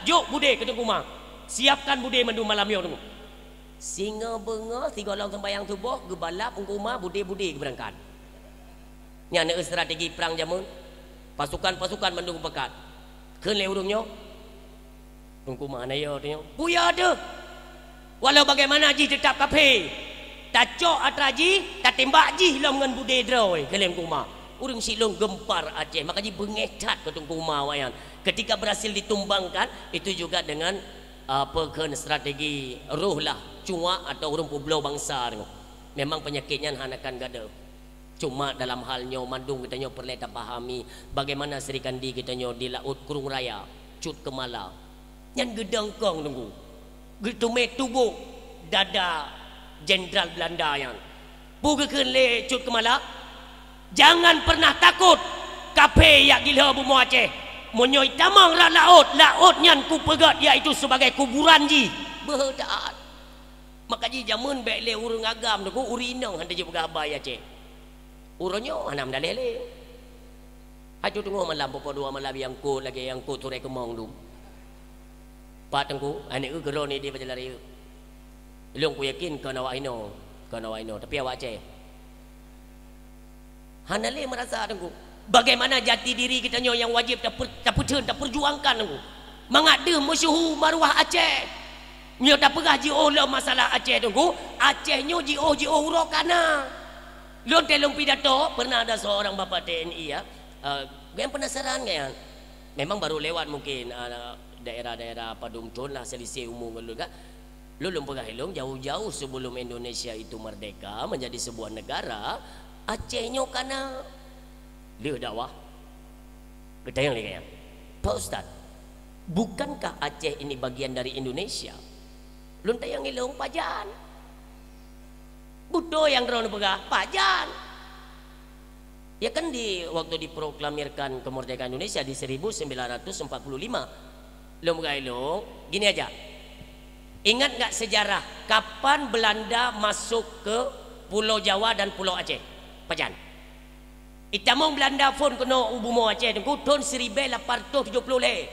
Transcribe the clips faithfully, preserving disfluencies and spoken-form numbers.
Jok bude keu Teungku Ma. Siapkan bude mandum malam nyoe Teungku. Singoh beungoh sigohlom seumbahyang suboh geubalap Teungku Ma bude-bude geubeurangkat. Nyan na strategi prang jameun. Pasukan-pasukan mandum geupakat. Kheun lé ureuëng nyoe, Teungku Ma hana yo teuh nyoe. Peue yo teuh? Walau bagaimana jih teutap kaphé. Tacok atra jih, tatembak jih lom ngon bude droe, kheun lé Teungku Ma. Ureuëng silôn geumpar Aceh, maka jibeungéh that keu Teungku Ma awaknyan. Ketika berhasil ditumbangkan, itu juga dengan, apa, kheun strategi roh lah, cuak atau ureuëng peubloe bansa nyoe. Memang peunyakét nyan hana akan gadôh. Cuma dalam hal nyoe mandum geutanyoe peureulée tapahami bagaimana Sri Kandi geutanyoe di laôt Krueng Raya, Cut Keumala. Nyan geudongkong Teungku. Geuteumé tubôk dada jenderal Beulanda nyan. Peue geukheun lé Cut Keumala? Jangan pernah takot kaphé jak gilho bumoe Aceh. Meunyoe itamong rot laôt, laôt nyan kupeugét yaitu sibagai kuburan jih. Beuh that. Maka jih jameun bék lé ureuëng agam Teungku, ureuëng inong hana jipeugah haba Aceh. Uroe nyoe hana meudaléh lé. Hai tu teungoh malam, popo dua malam nyang kot lagée nyang kot surée keumong dum. Pat Teungku, aneuk eu keudroe ni di Pajalaree. Lôn kuyakin kon awak inoe, kon awak inoe, tapi awak Aceh. Hana lé meurasa Teungku. Bagaimana jati diri geutanyoe nyang wajéb taper-, tapeutheun, tapeurjuangkan Teungku. Mangat deuh meusyeuhu maruah Aceh. Nyoe tapeugah jiôh lom masalah Aceh Teungku, Aceh nyoe jiôh-jiôh uroe kana. Lôn teuh lôn pidato, pernah ada seorang bapak T N I ya, eh, yang penasaran kan. Memang baru lewat mungkin, eh, daerah-daerah Padum Thon lah selisih umur ngon lôn kan. Lôn lôn peugah ilong jauh-jauh sebelum Indonesia itu merdeka menjadi sebuah negara, Aceh nyoe kana. Lheueh dakwah, geutanyong lé gobnyan, "Pak Ustaz, bukankah Aceh ini bagian dari Indonesia?" Lôn tanyong ilong, "Pajan?" Beutôi nyang droeneuh peugah, "Pajan." Ya kan di waktu diproklamirkan kemerdekaan Indonesia di seribu sembilan ratus empat puluh lima. Lôn peugah ilong, gini aja. Ingat nggak sejarah kapan Belanda masuk ke Pulau Jawa dan Pulau Aceh? Pajan? Itamong Belanda phon keunoe u bumoe Aceh Teungku thon siribée lapan reutôh tujoh ploh lhée.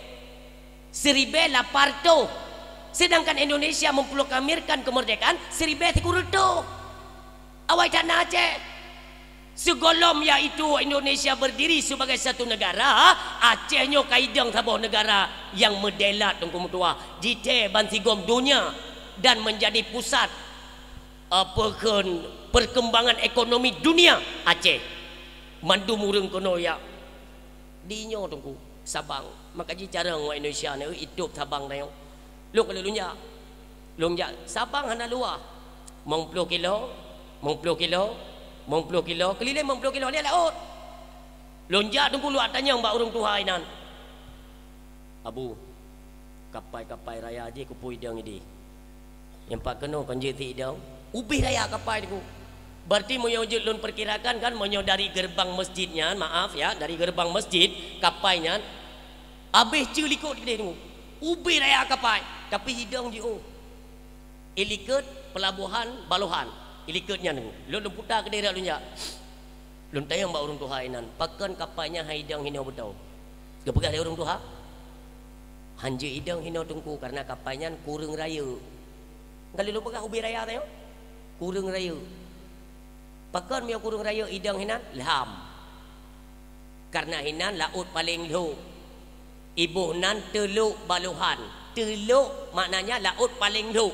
Siribée lapan reutôh. Sedangkan Indonesia memproklamirkan kemerdekaan siribée sikureueng reutôh. Awai that na Aceh. Sigohlom yaitu Indonesia berdiri sebagai satu negara, Aceh nyoe ka idong saboh negara nyang meudelat Teungku meutuah, jithée bansigom donya dan menjadi pusat, apa kheun, perkembangan ekonomi dunia Aceh. Mandum ureuëng keunoe jak di nyoe Teungku, Sabang. Maka jicarông awak Indonesia nyoe itôb Sabang tanyoe. Lôn keuneuk lôn jak. Lôn jak Sabang hana luwah. Mong ploh kilo, mong ploh kilo, mong ploh kilo, keulileng mong ploh kilo, nyan laôt. Lôn jak Teungku lôn tanyong bak ureuëng tuha inan. Abu, kapai-kapai raya jih keupeue idong ideh? Nyang pat keunoe kon jeuet idong? Ubeh raya kapai Teungku. Berarti meunyoe jeuet lôn perkirakan kan, meunyoe dari gerbang masjid nyan, maaf ya, dari gerbang masjid, kapai nyan, habéh ceu likot keudeh Teungku. Ubeh raya kapai, tapi idong jiôh. Ilikot pelabuhan Balohan. Ilikot nyan Teungku. Lôn, lôn puta keudeh rak lôn jak. Lôn tanyong bak ureuëng tuha inan, "Pakon kapai nyan han idong hinoe beutôi?" Geupeugah lé ureuëng tuha, "Han jeuet idong hinoe Teungku, karena kapai nyan kureueng rayeuk." Ka lheueh lôn peugah ubeh raya tanyoe, kureueng rayeuk. Pakon meunyoe kureueng rayeuk idong hinan? Lham. Karena hinan laôt paleng lhok. Iboh nan teulok Balohan. Teulok maknanya laôt paleng lhok.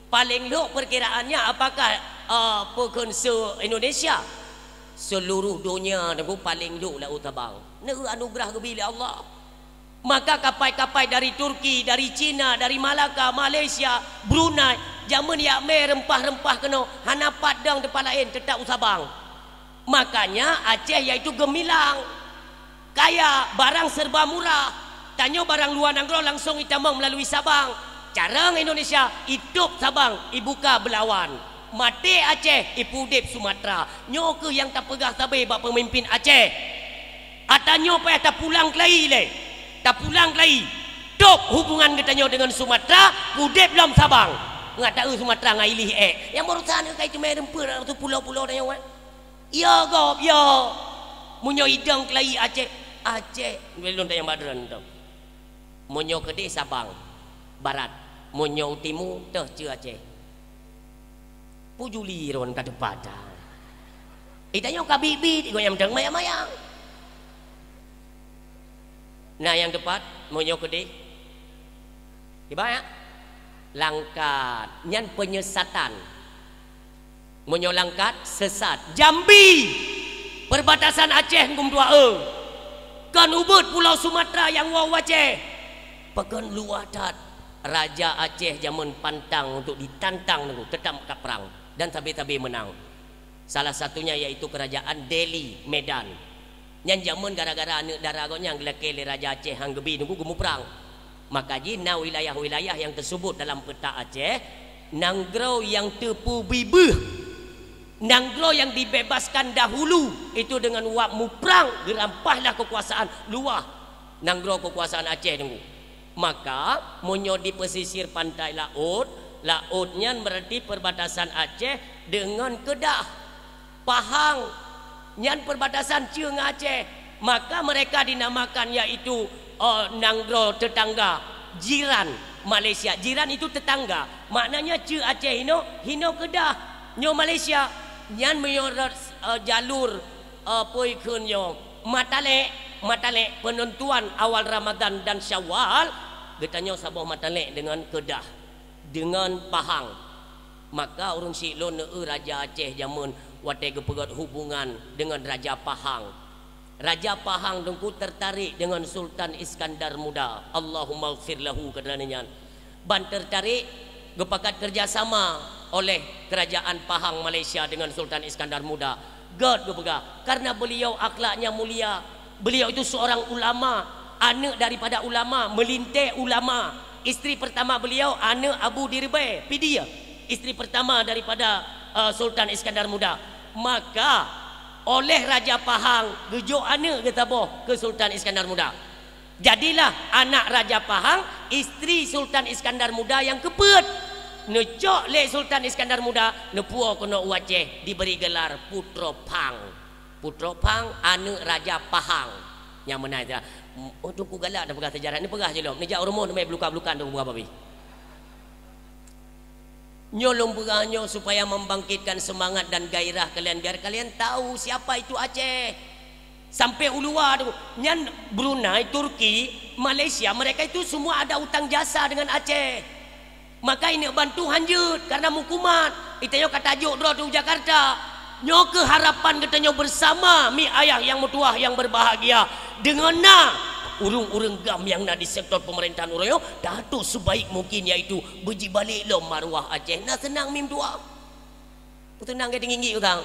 Paleng lhok perkiraannya apakah, eh, peue kheun se-Indonesia? Seluruh donya Teungku paleng lhok laôt Sabang. Neu anugerah geubi lé Allah. Maka kapai-kapai dari Turki, dari Cina, dari Malaka, Malaysia, Brunei, jameun jak mé reumpah-reumpah keunoe, hana pat dong teumpat laén, teutap u Sabang. Makanya Aceh yaitu geumilang. Kaya, barang serba murah. Tanyoe barang luwa nanggroe langsong itamong meulalu Sabang. Carông Indonesia, itôb Sabang, ibuka beulawan. Maté Aceh, ipeudeb Sumatra. Nyoe kheueh nyang tapeugah sabe bak peumimpin Aceh. Ata nyoe payah tapulang keulayi lé. Tapulang keulayi. Tôb hubungan geutanyoe deungon Sumatra, peudeb lom Sabang. Ngat taeu Sumatra ngai lih ék. Nyang baroesa nyoe kai teumé reumpeuet ateueh pulo-pulo tanyoe, eh. Ya gob, ya. Meunyoe idong keulayi Aceh, Aceh. Lôn tanyong bak droeneuh. Meunyoe keudeh Sabang Barat, meunyoe u timu teuh ceue Aceh. Pujuli ron ka teupat. Itanyoe ka bit-bit, igoe nyang mantong mayang-mayang. Nah, nyang teupat, meunyoe keudeh, iba ya? Langkat, nyan penyesatan. Meunyoe langkat, sesat. Jambi, perbatasan Aceh ngon dua e. Kon ubit Pulau Sumatera nyang woe u Aceh. Pakon luwah that. Raja Aceh jameun pantang untuk ditantang nunggu, tetap ka perang dan sabe-sabe menang. Salah satunya yaitu kerajaan Delhi, Medan. Nyan jameun gara-gara aneuk dara gobnyan geulakée lé Raja Aceh han geubi nunggu geumuprang. Maka jih na wilayah-wilayah nyang teusebut dalam peta Aceh, nanggroe nyang teupeubibeuh, nanggroe nyang dibebaskan dahulu, itu dengan wab muprang geurampahlah kekuasaan luwah nanggroe kekuasaan Aceh nunggu. Maka, meunyoe di pesisir pantai laôt, laôt nyan berarti perbatasan Aceh dengan Kedah. Pahang, nyan perbatasan ceue ngon Aceh. Maka mereka dinamakan yaitu, eh, nanggroe tetangga, jiran Malaysia. Jiran itu tetangga. Maknanya ceue Aceh hino, hino Kedah. Nyoe Malaysia. Nyan meunyoe, eh, jalur, eh, peue kheun nyoe. Matalek, matalek penentuan awal Ramadan dan Syawal, geutanyoe saboh matalek dengan Kedah, dengan Pahang. Maka ureuëng syiek lôn neu-eu Raja Aceh jameun watée geupeugét hubungan dengan Raja Pahang. Raja Pahang teungku tertarik dengan Sultan Iskandar Muda. Allahumma ghfir lahu, keuadaan nyan. Ban tertarik geupakat kerjasama oleh kerajaan Pahang Malaysia dengan Sultan Iskandar Muda. Gét geupeugah, karena beliau akhlaknya mulia. Beliau itu seorang ulama, aneuk daripada ulama, meulintée ulama. Isteri pertama beliau aneuk Abu Dirbée, Pidia, isteri pertama daripada, eh, Sultan Iskandar Muda. Maka, oleh Raja Pahang geujok aneuk geusaboh keu Sultan Iskandar Muda. Jadilah anak Raja Pahang, isteri Sultan Iskandar Muda nyang keupeuet. Neucok lé Sultan Iskandar Muda, neupuwoe keunoe u Aceh, diberi gelar Putroe Phang. Putroe Phang, aneuk Raja Pahang. Nyang meunan, oh, teungku galak neupeugah seujarah, neupeugah jih lom, neujak u rumoh neumé beuluka-beuluka teungku peugah babi. Nyoe lôn peugah nyoe supaya membangkitkan semangat dan gairah kalian, biar kalian tahu siapa itu Aceh. Sampai u luwa tu, nyan Brunei, Turki, Malaysia, mereka itu semua ada utang jasa dengan Aceh. Maka ineuk bantu hanjeuet karena meukumat. Itanyoe ka tajok droe tu Jakarta. Nyoe keuh harapan geutanyoe bersama, mi ayah nyang meutuwah nyang berbahagia. Deungon na ureuëng-ureuëng gam nyang na di sektor pemerintahan uroe nyoe, tato sebaik mungkin, yaitu beujibalek lom maruah Aceh. Na seunang mi meutuwah. Peuteunang gét tinggi-tinggi utang.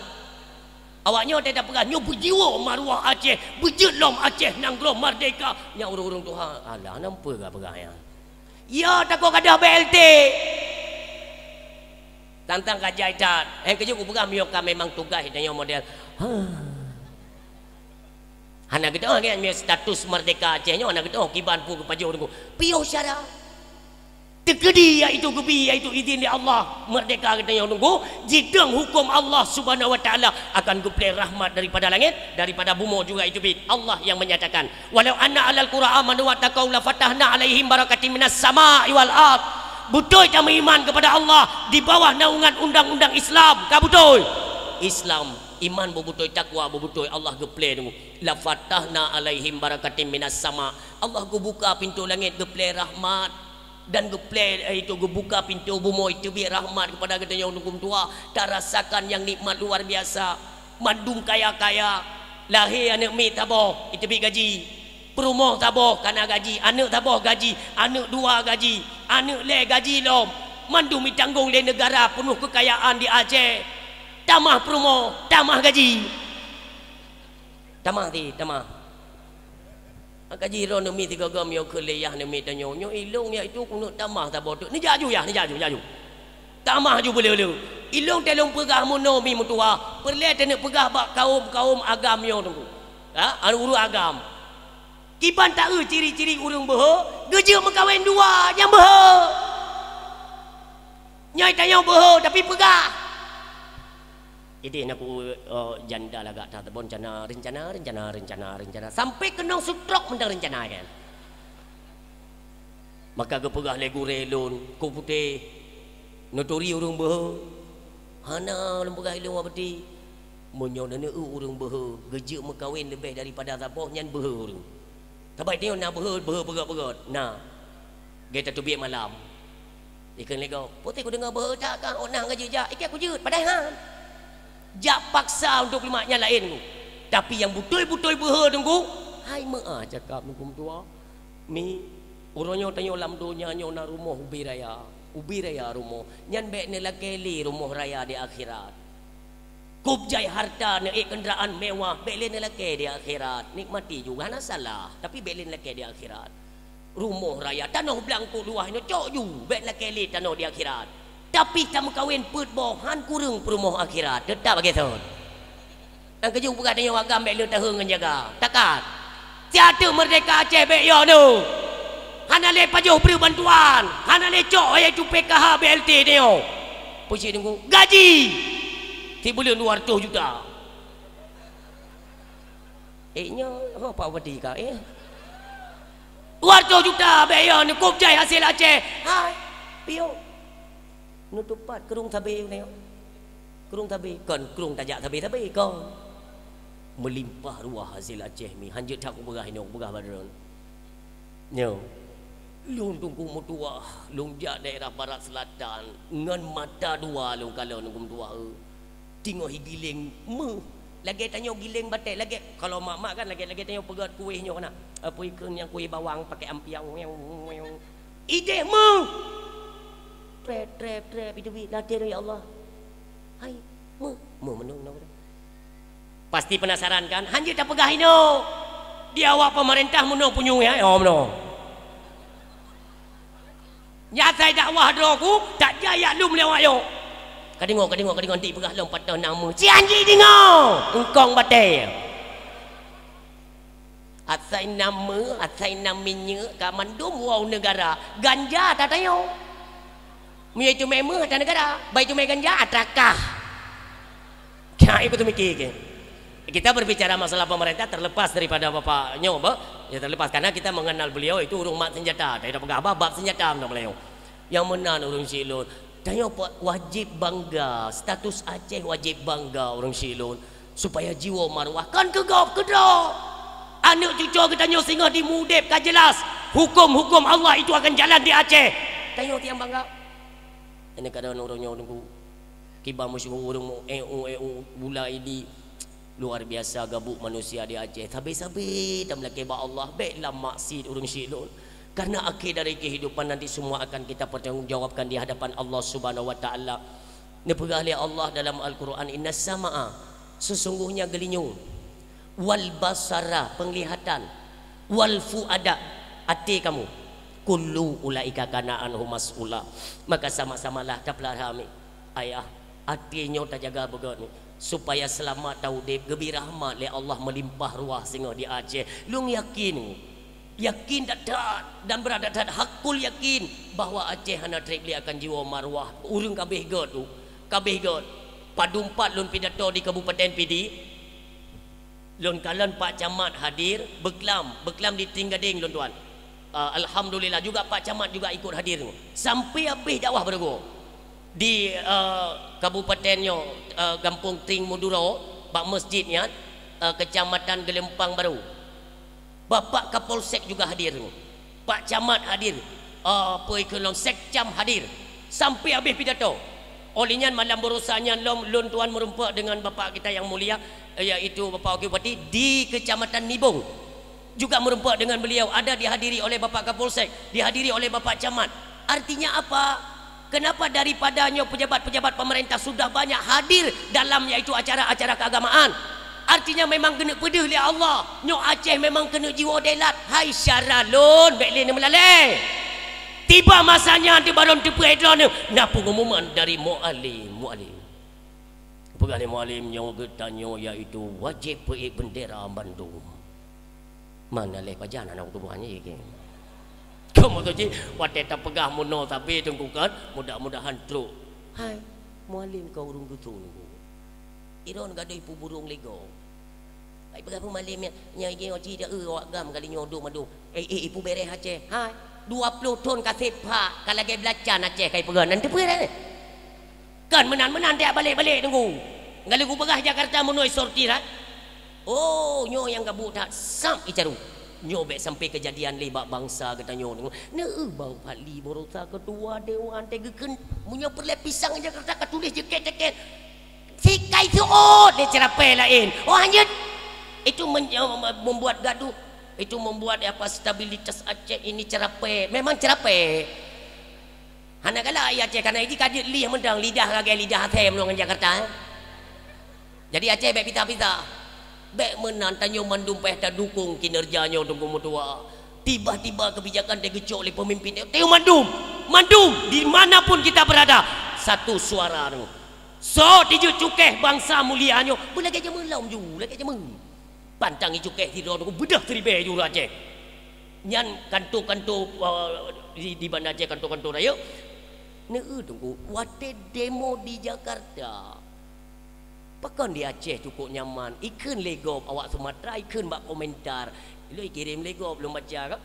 Awak nyoe teuka peugah, nyoe beujiwoe maruah Aceh, beujeuet lom Aceh nanggroe merdeka. Nyan ureuëng-ureuëng tuha, alah, nampeue ka peugah nyan. Ya, takot gadoh B L T. Tantang ka jai that. Eh, keujeuet kupeugah, meunyoe ka memang tugaih tanyoe model. Ha. Hana geutanyoe kan, meunyoe status merdeka Aceh nyoe hana geutanyoe, kiban peue geupajoh teungku. Piôh syara. Teukeudi, yaitu geubi, yaitu idhin di Allah, merdeka geutanyoe teungku, jidong huköm Allah Subhanahu wa Taala, akan geuplé rahmat daripada langét, daripada bumoe juga itu bit. Allah yang menyatakan, "Walau anna ahlal qura amanu wattaqau lafatahna alaihim barakatim minas sama'i wal ard." Beutôi tameuiman kepada Allah, di bawah naungan undang-undang Islam. Ka beutôi? Islam. Iman beubeutôi, takwa beubeutôi, Allah geuplé teungku. "Lafatahna alaihim barakatim minas sama." Allah geubuka pintoe langét, geuplé rahmat, dan geuplé, eh, itu geubuka pintoe bumoe, teubiet rahmat kepada geutanyoe teungku meutuwah. Tarasakan nyang nikmat luar biasa. Mandum kaya-kaya, lahé aneuk miet saboh, iteubiet gaji. Peurumoh saboh kana gaji, aneuk saboh gaji, aneuk dua gaji, aneuk lhée gaji lom. Mandum itanggong lé neugara, peunoh keukayaan di Aceh. Tamah peurumoh, tamah gaji. Tamah ti, tamah. Maka jih droe neumi sigoe-goe meunyoe kheun lé yah neumi tanyoe, nyoe ilong yah itu keuneuk tamah saboh teuk. Neujak aju yah, neujak aju, jak aju. Tamah aju beu le-le. Ilong teuh lôn peugah meunoe mi meutuwah, peureulée teuneuk peugah bak kawöm-kawöm agam nyoe teungku. Ha? Ureuëng agam. Kiban taeu ciri-ciri ureuëng beuhe, geujeuet meukawen dua nyang beuhe. Nyoe tanyoe beuhe tapi peugah. Ideh na ku, eh, janda lagak that, bon rencana, rencana, rencana, rencana, rencana. Sampai keunong stroke mantong rencana kan. Maka geupeugah lé gurée lôn, "Ku putéh, neuturi ureuëng beuhe?" "Hana," lôn peugah ilôn wabeuti. "Meunyoe neuneu ureuëng beuhe, geujeuet meukawen leubeh daripada saboh nyan beuhe ureuëng. Sabai tanyoe na beuhe, beuhe peugét-peugét, na. Gét tateubiet malam." Ikheun lé gob, "Putéh, kudeungoe beuhe that kah, ôk nah ka jeuet jak, ikheun kujeuet, padahai han. Jak paksa untuk leumak nyan laén." Tapi nyang beutôi-beutôi beuhe teungku, hai meu'ah cakap teungku meutuah. Mi, uroe nyoe tanyoe lam donya nyoe na rumoh ubé raya. Ubé raya rumoh, nyan bék neulakée lé rumoh raya di akhirat. Kub jai hareuta neuék keundaraan mewah, bék lé neulakée di akhirat. Nikmati juga hana salah, tapi bék lé neulakée di akhirat. Rumoh raya, tanoh blang peuet luwah nyoe cok ju, bék neulakée lé tanoh di akhirat. Tapi tameukawen peuet boh, han kureueng peurumoh akhirat. Teutap lagée thon. Nyang keujeuet peugah tanyoe agam bék le taheueng ngon jaga. Takat. Siat teuk meurdeka Aceh bék yoh nyoe. Hana lé pajoh breueh bantuan. Hana lé cok yaitu P K H, B L T tanyoe. Peue cit teungku? Gaji. Sibuleuen dua ratus juta. Eh, nyoe, ho, Pak Bupati ka, eh. Dua ratus juta bék yoh nyoe kub jai hasil Aceh. Hai, piôh. Neutupat krueng sabe nyoe. Krueng sabe, kon krueng tajak sabe-sabe, kon. Meulimpah ruah hasil Aceh mi, hanjeuet that kupeugah inoe, kupeugah bak droeneuh. Nyoe, lôn teungku meutuah, lôn jak daerah Barat Selatan, ngon mata dua lôn kalon teungku meutuah, eu. Teungoh igiléng méuh, lagée tanyoe giléng batée, lagée, kalau mak-mak kan lagée, lagée tanyoe peugét kueh nyoe na. Apui kheun nyang kueh bawang pakai ampiang, wew, wew. Idéh méuh. Trép, trép, trép, itu bi, latih, ya Allah. Hai, méuh, méuh meunoe, meunoe. Pasti penasaran kan? Hanjeuet tapeugah inoe. Di awak pemerintah meunoe punyueng, ya, oh, meunoe. Nyan asai dakwah droe ku, tak jai yak lom lewat yo. Ka deungoe, ka deungoe, ka deungoe, nanti peugah lom patah nama. Sian jih deungoe, eungkong batée. Asai nama, asai na minyeuk, ka mandum woe u neugara. Ganja ata tanyoe. Meunyoe teumé méuh ata neugara, bai teumé ganja ata kah. Ka ikut mikir ke. Kita berbicara masalah pemerintah terlepas daripada bapak nyoe, bah. Ya, terlepas karena kita mengenal beliau itu ureuëng mat senjata. Tapi dah peugah bah bab senjata meunan beliau. Nyang meunan ureuëng syik lôn. Tanyoe pa-, wajib bangga, status Aceh wajib bangga ureuëng syik lôn. Supaya jiwoe maruah kan keu gob, keu droe. Aneuk cucoe geutanyoe singoh di mudeb ka jelas huköm-huköm Allah itu akan jalan di Aceh. Tanyoe tiang bangga. Ini keadaan ureuëng nyoe nunggu. Kiban meusyeuhu ureuëng meu-, eu, eu, bula idi. Luar biasa gabuk manusia di Aceh. Sabe-sabe tameulakée bak Allah, bék lam maksiet ureuëng syik lôn. Karena akhé dari kehidupan nanti semua akan kita pertanggungjawabkan di hadapan Allah Subhanahu wa Taala. Neupeugah lé Allah dalam Al-Quran, "Inna sama'a, sesungguhnya geulinyueng, wal basara, penglihatan, wal fuada, até kamu, kullu ulaika kana anhu mas'ula." Maka sama-samalah tapeulara mi. Ayah, até nyoe tajaga beugét ni, supaya seulamat taudeb, geubri rahmat lé Allah meulimpah ruah singoh di Aceh. Lôn yakin, yakin that-that dan beurata that-that, hakul yakin bahwa Aceh hana treb lé akan jiwoe maruah. Ureuëng ka abéh gét tu, ka abéh gét. Padum pat lôn pidato di Kabupaten Pidie, lôn kalon Pak Camat hadir, beuklam, beuklam di Tring Gadeng lôn tuan. Ah, alhamdulillah juga Pak Camat juga ikut hadir. Sampai abéh dakwah beureugoe. Di, eh, kabupaten nyoe, eh, Gampông Tring Maduro, bak masjid nyan, eh, Kecamatan Gelempang Baru. Bapak Kapolsek juga hadir. Pak Camat hadir, eh, peue ikheun lom, Sekcam hadir. Sampai abéh pidato. Oleh nyan malam baroesa nyan lom lôn tuan meurumpok dengan Bapak kita yang mulia, yaitu Bapak Wakil Bupati di Kecamatan Nibong. Juga meurumpok dengan beliau, ada dihadiri oleh Bapak Kapolsek, dihadiri oleh Bapak Camat. Artinya apa? Kenapa daripada nyoe pejabat-pejabat pemerintah sudah banyak hadir dalam yaitu acara-acara keagamaan? Artinya memang keuneuk peudeuh lé Allah. Nyoe Aceh memang keuneuk jiwoe delat. Hai syara lôn, bék lé neumeulalée. Tiba masa nyan teubarô teupeu droeneuh na pengumuman dari Mualem, Mualem. Peugah lé Mualem nyoe geutanyoe yaitu wajéb peuék beundera bandum. Mana lé pajan aneuk tubuh nyan ke? Kamu tu cit watée tapeugah meunoe sabe teungku kan, mudah-mudahan trok. Hai, Mualem ka ureuëng geuthon ku. Iron gadôh ipu burong lego. Ai peugah peue Mualem nyan, nyan ige oci dia eu awak gam kali nyoe dok madum. Eh, eh, ipu bereh Aceh. Hai. Dua ploh thon ka sép phak, ka lagèe beulacan Aceh ka ipeugah, nan teupeue dah. Kan meunan-meunan tiep balek-balek Teungku. Ngon lé kupeugah Jakarta meunoe sorti dah. Oh, nyoe nyang gabuk that, sab icaru. Nyoe bèk sampai keujadian lé bak bansa geutanyoe Teungku. Neu bang Fadli Baroesa ketua dewan teuh geukheun, meunyoe peureulèe pisang Jakarta ka tuléh jeuket-jeuket. Sikai seuôt di ceurapèe laén. Oh, hanyut. Itu men-, membuat gaduh. Itu membuat apa, stabilitas Aceh ini ceurapèe. Memang ceurapèe. Hana galak i Aceh, karena iji ka jeuet lieh mantong, lidah lagèe lidah asèe meunurot ngon Jakarta, eh. Jadi Aceh bèk pisah-pisah. Bèk meunan, tanyoe mandum payah tadukong kinerja nyoe Teungku meutuah. Tiba-tiba kebijakan teuh geucok lé pemimpin, tanyoe mandum, mandum, di mana pun kita berada, satu suara Teungku. Soe tijeuet cukéh bansa mulia nyoe, beulagèe jameun lom ju, lagèe jameun. Pantang icukéh sidroe Teungku, beudôh siribèe ju ureueng Aceh. Nyan kanto-kanto, eh, di, di Banda Aceh, kanto-kanto rayeuk. Neu Teungku, watèe demo di Jakarta. Pakon di Aceh cukôp nyaman, ikheun lé gob awak Sumatera, ikheun bak komentar. Lôn ikirém lé gob, lôn baca kan.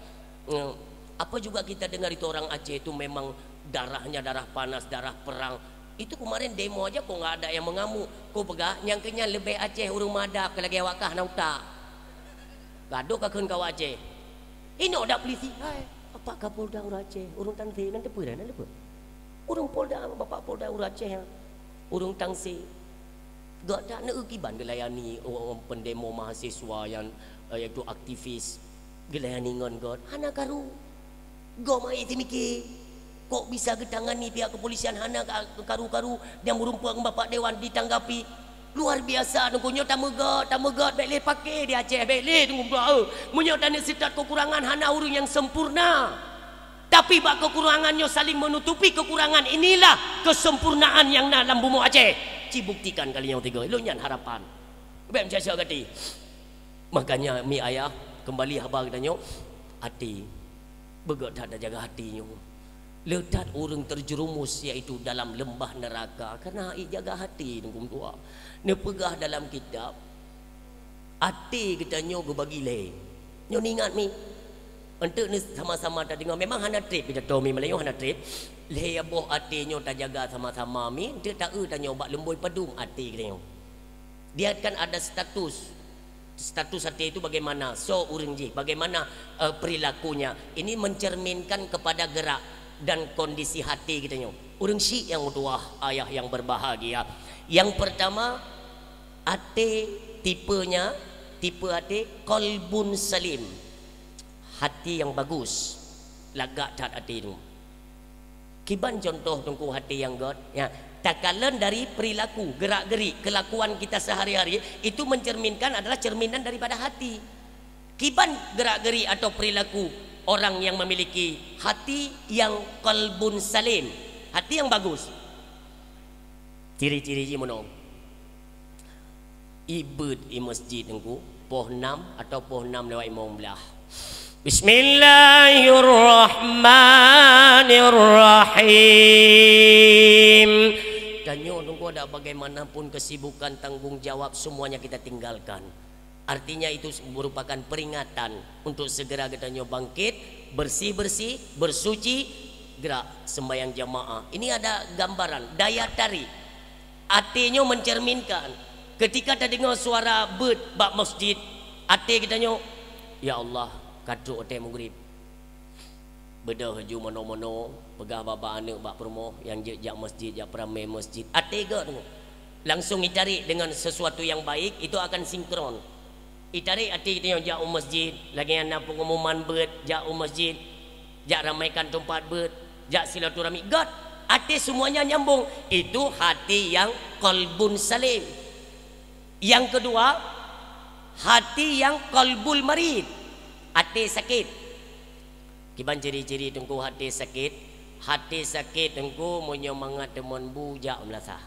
Eh, apa juga kita dengar itu orang Aceh itu memang darahnya darah panas, darah perang. Itu kemarin demo aja kok nggak ada yang mengamuk. Kok peugah, nyang keunyan leubeh Aceh ureueng madap keu lagèe awak kah na utak. Gadôh ka kheun keu awak Aceh. Inoe dak polisi, hai, Bapak Kapolda ureueng Aceh, ureueng Tangse, nan teupeue dah, nan teupeue. Ureueng Polda, Bapak Polda ureueng Aceh, ureueng Tangse. Gata neu kiban geulayani, oh, oh, pendemo mahasiswa yang, eh, yaitu aktivis geulayani ngon göt, hana karu. Gob meu'en seumiké, kok bisa geutangani pihak kepolisian hana ka-, karu-karu dan meurumpok ngon Bapak Dewan ditanggapi. Luar biasa, Teungku, nyoe tameugöt, tameugöt, bèk lé paké di Aceh, bèk lé, Teungku, meudoa, eh. Meunyoe taneuk seutôt kekurangan, hana ureueng nyang sempurna. Tapi bak kekurangan nyoe saling menutupi kekurangan, inilah kesempurnaan nyang na lam bumoe Aceh. Ci buktikan kali nyoe tiga. Lôn nyan harapan. Bèk meucaya gati. Makanya, mi ayah, kembali haba geutanyoe, até. Beugöt that tajaga até nyoe. Le that ureueng terjerumus yaitu dalam leumbah neuraka karena hana jaga até, Teungku meutuah. Neupeugah dalam kitab, até geutanyoe geubagi lhèe. Nyoe neuingat mi. Eunteuk neusama-sama tadeungoe, memang hana trép pidato mi malam nyoe, hana trép. Lhèe boh até nyoe tajaga sama-sama mi, eunteuk taeu tanyoe bak lumbôi padum até geutanyoe. Dia kan ada status. Status até itu bagaimana? Soe ureueng jih? Bagaimana, eh, perilakunya? Ini mencerminkan kepada gerak dan kondisi até geutanyoe. Ureueng syiek nyang meutuah, ayah yang berbahagia. Yang pertama, até tipenya, tipe até qalbun salim. Hati yang bagus. Lagak that até tu. Kiban contoh Teungku até nyang göt? Ya, takalon dari perilaku, gerak-gerik, kelakuan kita sehari-hari, itu mencerminkan, adalah cerminan daripada hati. Kiban gerak-gerik atau perilaku orang yang memiliki hati yang qalbun salim, hati yang bagus. Ciri-ciri jih meunoe. Ibeuet i masjid Teungku, poh nam atau poh nam lewat limong blah. Bismillahirrahmanirrahim. Tanyoe Teungku, ada bagaimanapun kesibukan, tanggung jawab, semuanya kita tinggalkan. Artinya itu merupakan peringatan untuk segera geutanyoe bangkit, bersih-bersih, bersuci, gerak sembahyang jamaah. Ini ada gambaran daya tarik. Até nyoe mencerminkan, ketika tadeungoe suara beuet bak masjid, até geutanyoe, "Ya Allah, ka trok watèe maghrib." Beudôh laju manoe-manoe, peugah bak-bak aneuk bak peurumoh nyang jeuet jak masjid, jak peuramé masjid. Até göt tu. Langsung itarék dengan sesuatu yang baik, itu akan sinkron. Itarék até geutanyoe jak u masjid, lagèe nyang na pengumuman beuet, jak u masjid, jak ramaikan teumpat beuet, jak silaturahmi. Göt, até semuanya nyambung. Itu hati yang qalbun salim. Yang kedua, hati yang qalbul marid, até sakét. Kiban ciri-ciri Teungku até sakét? Até sakét Teungku, meunyoe mangat teumon bu jak meulasah.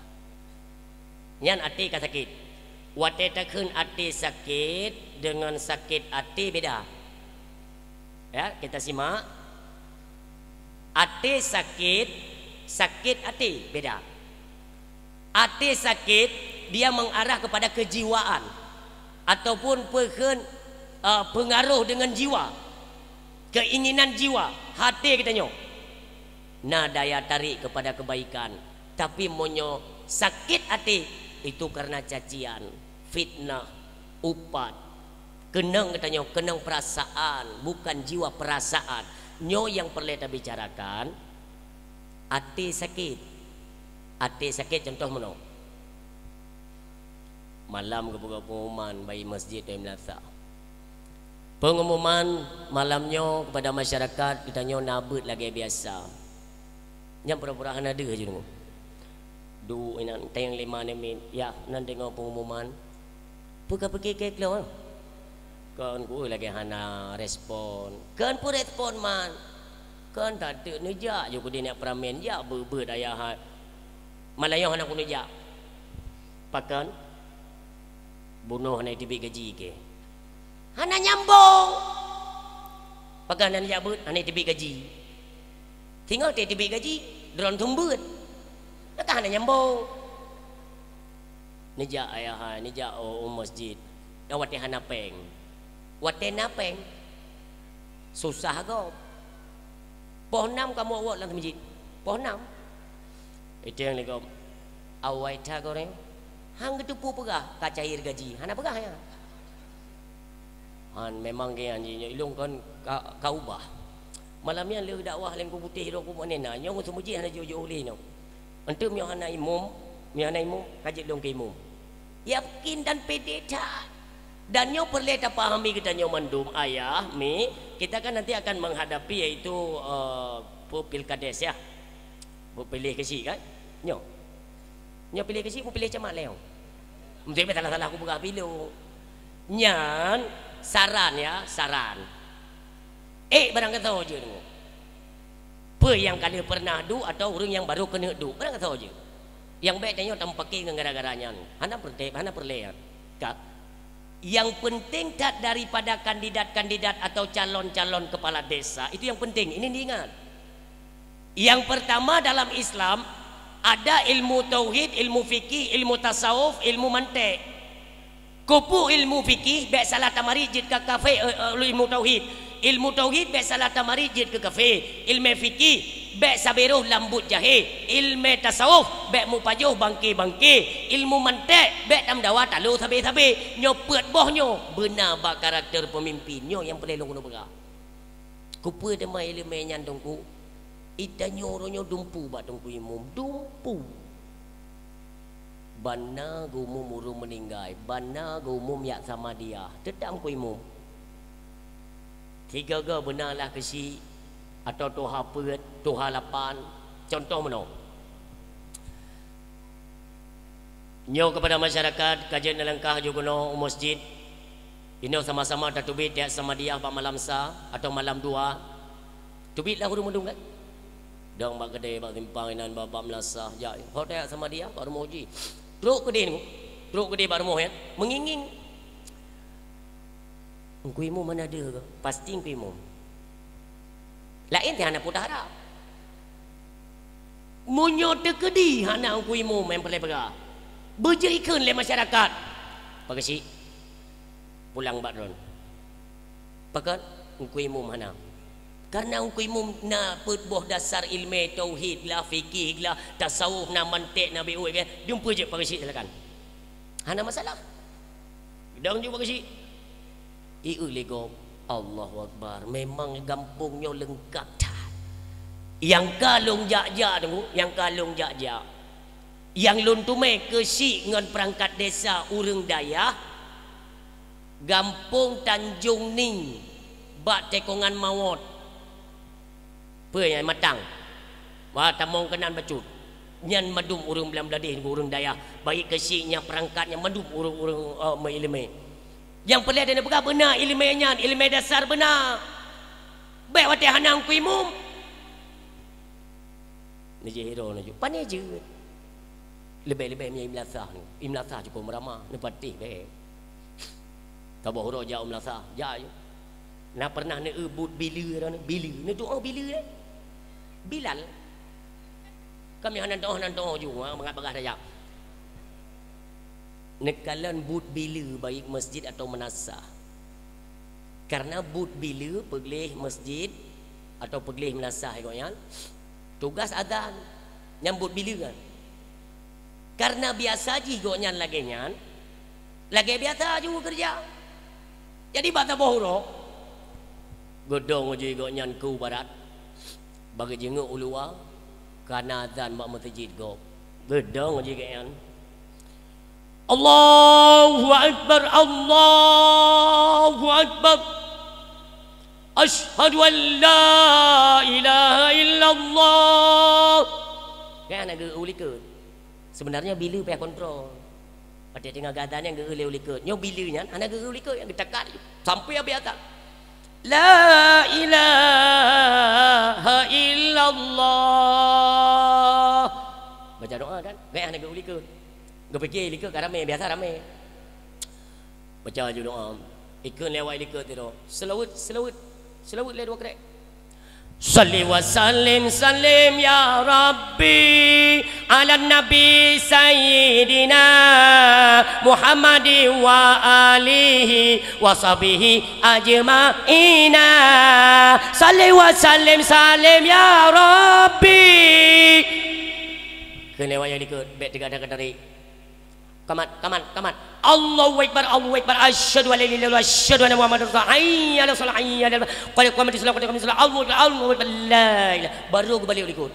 Nyan até ka sakét. Watèe takheun até sakét deungon sakét até beda. Ya, kita simak. Até sakét, sakét até beda. Até sakét, dia mengarah kepada kejiwaan ataupun peukheun, eh, pengaruh dengan jiwa. Keinginan jiwa, hati kita nyoe na daya tarik kepada kebaikan. Tapi meunyoe sakit hati, itu karena cacian, fitnah, upat. Keunong kita nyoe, keunong perasaan, bukan jiwa, perasaan. Nyoe yang perlu tabicarakan, hati sakit. Hati sakit contoh meunoe. Malam geupeugah pengumuman bak masjid dan madrasah. Pengumuman malam nyoe kepada masyarakat, geutanyoe na beuet lagée biasa. Nyang pura-pura hana deuh aju deungoe. Duek inan teng lima neumit, ya, nan deungoe pengumuman. Peu ka pike keu kloe? Kon ku lagée hana respon. Kon peu respon man. Kon tateuk neujak ju keu dinak peramen, jak beuet-beuet ayah hai. Malam nyoe hana ku neujak. Pakon? Bunoe hana teubiet gaji keu. Hana nyambong. Pakon hana jak beuet, hana teubiet gaji. Singoh teubiet gaji, droeneuh beuet. Maka hana nyambong. Neujak ayah hai, neujak u, u masjid. Dan watée hana péng. Watée na péng, susah gob. Poh nam kamoe wot lam masjid. Poh nam. Iteng lé gob. Awai that goreng. Han geuteupeue peugah ka cair gaji. Hana peugah nyan. Han memang geuh nyan jih nyoe ilong kon ka, ka ubah. Malam nyan lheueh dakwah lé Teungku Putéh droe ku meunan na, nyoe ngon seumeujih hana jiôh-jiôh lé nyoe. Enteuk meunyoe hana imum, meunyoe hana imum, ka jeuet lôn keu imum. Yakin dan pede that. Dan nyoe peureulée tapahami geutanyoe mandum, ayah, mi, kita kan nanti akan menghadapi yaitu, eh, pe-, pilkades ya. Beupiléh keuchik kan? Nyoe. Nyoe piléh keuchik, beupiléh camat lé nyoe. Meusti salah-salah kupeugah pilu. Nyan saran ya, saran. Eh, barang gasoe jeuet deungoe. Peue nyang ka lheueh pernah duek atawa ureuëng nyang barô keuneuk duek, barang gasoe jeuet. Nyang bék tanyoe tameupake ngon gara-gara nyan. Hana peureulée, hana peureulée nyan. Ka. Yang penting that daripada kandidat-kandidat atau calon-calon kepala desa, itu yang penting. Ini diingat. Yang pertama dalam Islam ada ilmu tauhid, ilmu fikih, ilmu tasawuf, ilmu mantek. Keupeue ilmu fikih bék salah tamarit jeuet keu kafé, eh, eh, ilmu tauhid. Ilmu tauhid bék salah tamarit jeuet keu kafé. Ilmu fikih bék sabe roh lam buet jahé. Ilmu tasawuf bék meupajoh bangke-bangke. Ilmu mantek bék tameudawa talo sabe-sabe. Nyoe peuet boh nyoe beuna bak karakter peumimpin. Nyoe nyang peureulée lôn keuneuk peugah. Keupeue teuma iéleumé nyan Teungku? Geutanyoe uroe nyoe dumpeue bak Teungku Imum, dumpeue. Ban na geuumum ureuëng meuninggai, ban na geuumum jak Samadiyah, teutap Teungku Imum. Sigoe beuna lah keuchik, atawa tuha peuet, tuha lapan, cuntoh meunoe. Nyoe keupada masyarakat ka jeuet neulangkah jeuet keunoe u masjid. Inoe sama-sama tateubiet jak Samadiyah bak malam sa atawa malam dua. Teubiet lah ureuëng mandum kan? Dong bak keudè, bak simpang inan, bak, bak meulasah. Jak, ho tajak Samadiyah bak rumoh jih. Trok keudè nyoe. Trok keudè bak rumoh nyan. Meungieng-ngieng. Teungku Imum hana deuh keu? Pasti Teungku Imum. Laén teuh hana peue taharap. Meunyoe teukeudi hana Teungku Imum nyang peureulée peugah, beujeuet ikheun lé masyarakat. Pakeuchik, pulang bak droen. Pakon? Teungku Imum hana. Karena Teungku Imum na peuet boh dasar iéleumé tauhid lah, fikih lah, tasawuf na, mantek na, B U kan. Jumpa jeuet pakeuchik silakan. Hana masalah. Dong jumpa pakeuchik. Ieu lé gob. Allahu Akbar. Memang gampông nyoe leungkap that. Nyang ka lôn jak-jak tu, nyang ka lôn jak-jak. Nyang lôn teumé keuchik ngon peurangkat desa ureuëng dayah, gampông Tanjong Ning, bak tikongan Mawot. Peue nyang matang? Wah, tamong keunan bacut. Nyan mandum ureuëng Blang Bladeh, ureuëng dayah, baik keuchik nyang peurangkat nyang mandum ureuëng-ureuëng, eh, meuiéleumé. Nyang peureulée dan peugah beuna iéleumé nyan, iéleumé dasar beuna. Bék watée hana Teungku Imum. Neujih hiroe neujih. Pane jeuet. Leubeh-leubeh meunyoe i meulasah ni. I meulasah cukôp meuramah, neupatéh bék. Saboh uroe jak u meulasah, jak jih. Na pernah neueu buet bileue droeneuh, bileue. Neutuoh bileue, eh? Bilal. Kami hana tuoh, hana tuoh ju, ha, mangat bagah tajak. Neukalon buet bileue baik masjid atawa meunasah. Karena buet bileue peugleh masjid atau peugleh meulasah gobnyan, tugas azan nyang buet bileue kan. Karena biasa jih gobnyan lagée nyan, lagée biasa ju geukeureuja. Jadi bak saboh uroe, geudong jih gobnyan keu barat, bak geujingeuk u luwa, kana azan bak meuseujid gob. Geudong jih gobnyan, "Allahu Akbar, Allahu Akbar. Asyhadu an la ilaha illallah." Kan hana geu-eu likot. Sebenarnya bileue payah kontrol. Watée teungoh gata nyang geu-eu lé likot. Nyoe bileue nyan hana geu-eu likot, nyang geutakat sampai habéh ata. "La ilaha illallah." Baca doa kan? Gaya hana geu-eu likot. Geupike likot ka ramé, biasa ramé. Baca ju doa. Ikheun lé awak likot tu. Seulaweuet, seulaweuet. Seulaweuet lé dua krek. Salli wa sallim, sallim ya Rabbi, ala Nabi Sayyidina Muhammad wa alihi wa sahbihi ajma'ina. Salli wa sallim, sallim ya Rabbi. Kheun lé awak nyang likot, bék teugadang-gadang tarék. Kamat, kamat, kamat. Allahu Akbar, Allahu Akbar. Asyhadu an la ilaha illallah, asyhadu anna Muhammadar Rasulullah. Hayya 'alas shalah, hayya 'alal falah. Qad qamatis shalah, qad qamatis shalah. Allahu Akbar, Allahu Akbar. La ilaha. Baru geubalek likot.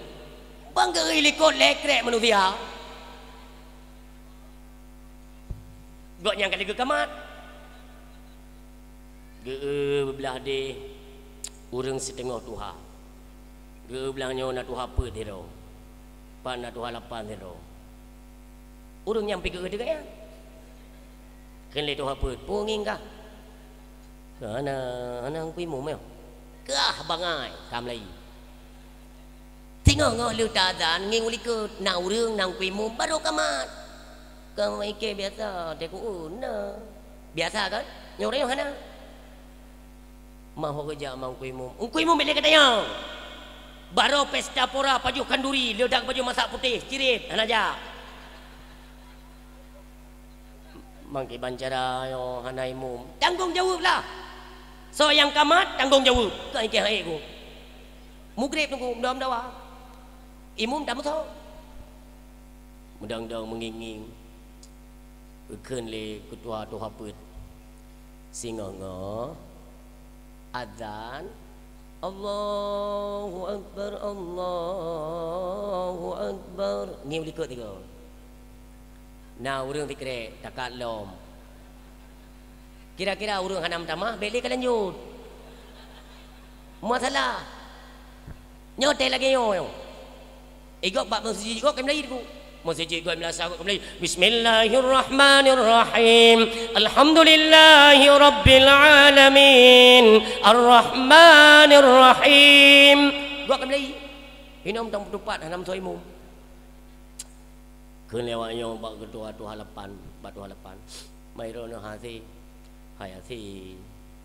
Bang geu-eu likot lé krek manusia. Gobnyan ka lheueh geukamat. Geu-eu beublah deh ureuëng siteungoh tuha. Geu-eu beublah nyoe na tuha peuet sidroe. Pat na tuha lapan sidroe. Ureuëng nyang pi geu-eu teuka nyan. Kheun lé tuha peuet, "Peue ngieng kah?" "Hana, hana Teungku Imum nyoe." "Kah bangai, ka meulayeue." Singoh-ngoh lheueh taazan ngieng u likot, na ureuëng na Teungku Imum barô kamat. Ka meuikée biasa, teuku na. Biasa kan? Nyoe ureuëng nyoe hana. Mah ho geujak ma Teungku Imum. Teungku Imum bék lé geutanyong. Barô pesta pora pajoh khanduri, leudak pajoh masak putéh, cirit, hana jak. Mangkiban cara nyoe hana imum. Tanggong jaweueb lah. Soe nyang kamat, tanggong jaweueb. Keu ikée hai ku. Mugreb teungku, meudawa-dawa. Imum dak meusoe. Meudang-dang meungieng-ngieng. Geukheun lé keutua tuha peuet. Singoh-ngoh azan, "Allahu Akbar, Allahu Akbar." Ngieng u likot tiga. Na ureuëng sikrek, takat lom. Kira-kira ureuëng hana meutamah, bék lé ka lanjut. Masalah. Nyoe teuh lagée nyoe. Igob bak meuseujid igob keu meulayeue ku. Meuseujid igob meulasa igob keu meulayeue. Bismillahirrahmanirrahim. Alhamdulillahi rabbil alamin. Arrahmanirrahim. Igob keu meulayeue. Inong tang peutupat hana meusoe imum. Kheun lé awak nyoe bak keutua tuha lapan, bak tuha lapan. Mai droeneuh hase. Hai hase.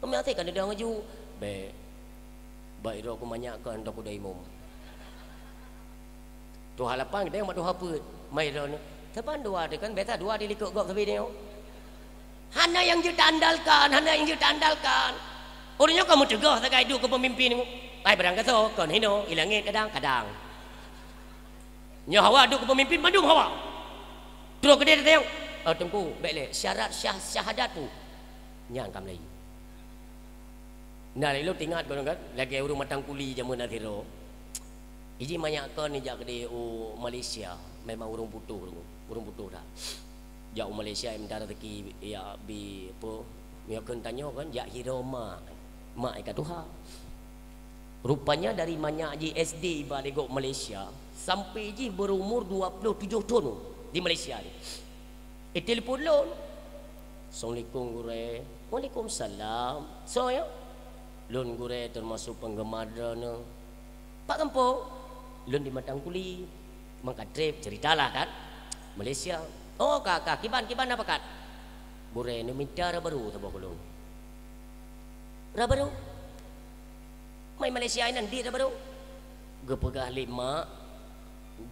Kami hase kan dong aju. Bék. Bak droe ku manyak kon dok udah imum. Tuha lapan geude mat tuha peuet. Mai droeneuh. Saban dua teuh kan biasa dua di likot gob sabe nyoe. Hana nyang jeuet taandalkan, hana nyang jeuet taandalkan. Ureuëng nyoe ka meuteugah sagai duek keu peumimpin. Ai barang gasoe kon hino, i langét kadang-kadang. Nyoe hawa duek keu peumimpin mandum hawa. Troh keudeh tatanyong, "Oh, Teungku, bék lé, syarat syah-, syahadat peue?" Nyan ka meulayeue. Nah, lé lôn teuingat kon kan, lagée ureuëng matang kuli jameun na sidroe. Iji manyak kon nijak keudeh u Malaysia, memang ureuëng putôh, ureuëng putôh dah. Jak u Malaysia, minta rezeki, ya, bi, apa, meunyoe kheun tanyoe kan, jak hiro mak, mak ka tuha. Rupanya dari manyak jih S D iba lé gob Malaysia, sampai jih berumur dua puluh tujuh thon di Malaysia ni. Eh, telepon lôn. "Assalamualaikum, Gurée." "Waalaikumsalam. Soe nyoe?" "Lôn, Gurée, termasuk penggemar droeneuh." "Pat gampông?" "Lôn di Matang Kuli." Mangka treb ceritalah kan. Malaysia. "Oh, ka, ka. Kiban, kiban na pakat?" "Gurée, neumita dara barô saboh keu lôn." "Dara barô?" "Mai Malaysia inan dit dara barô." Geupeugah lé mak,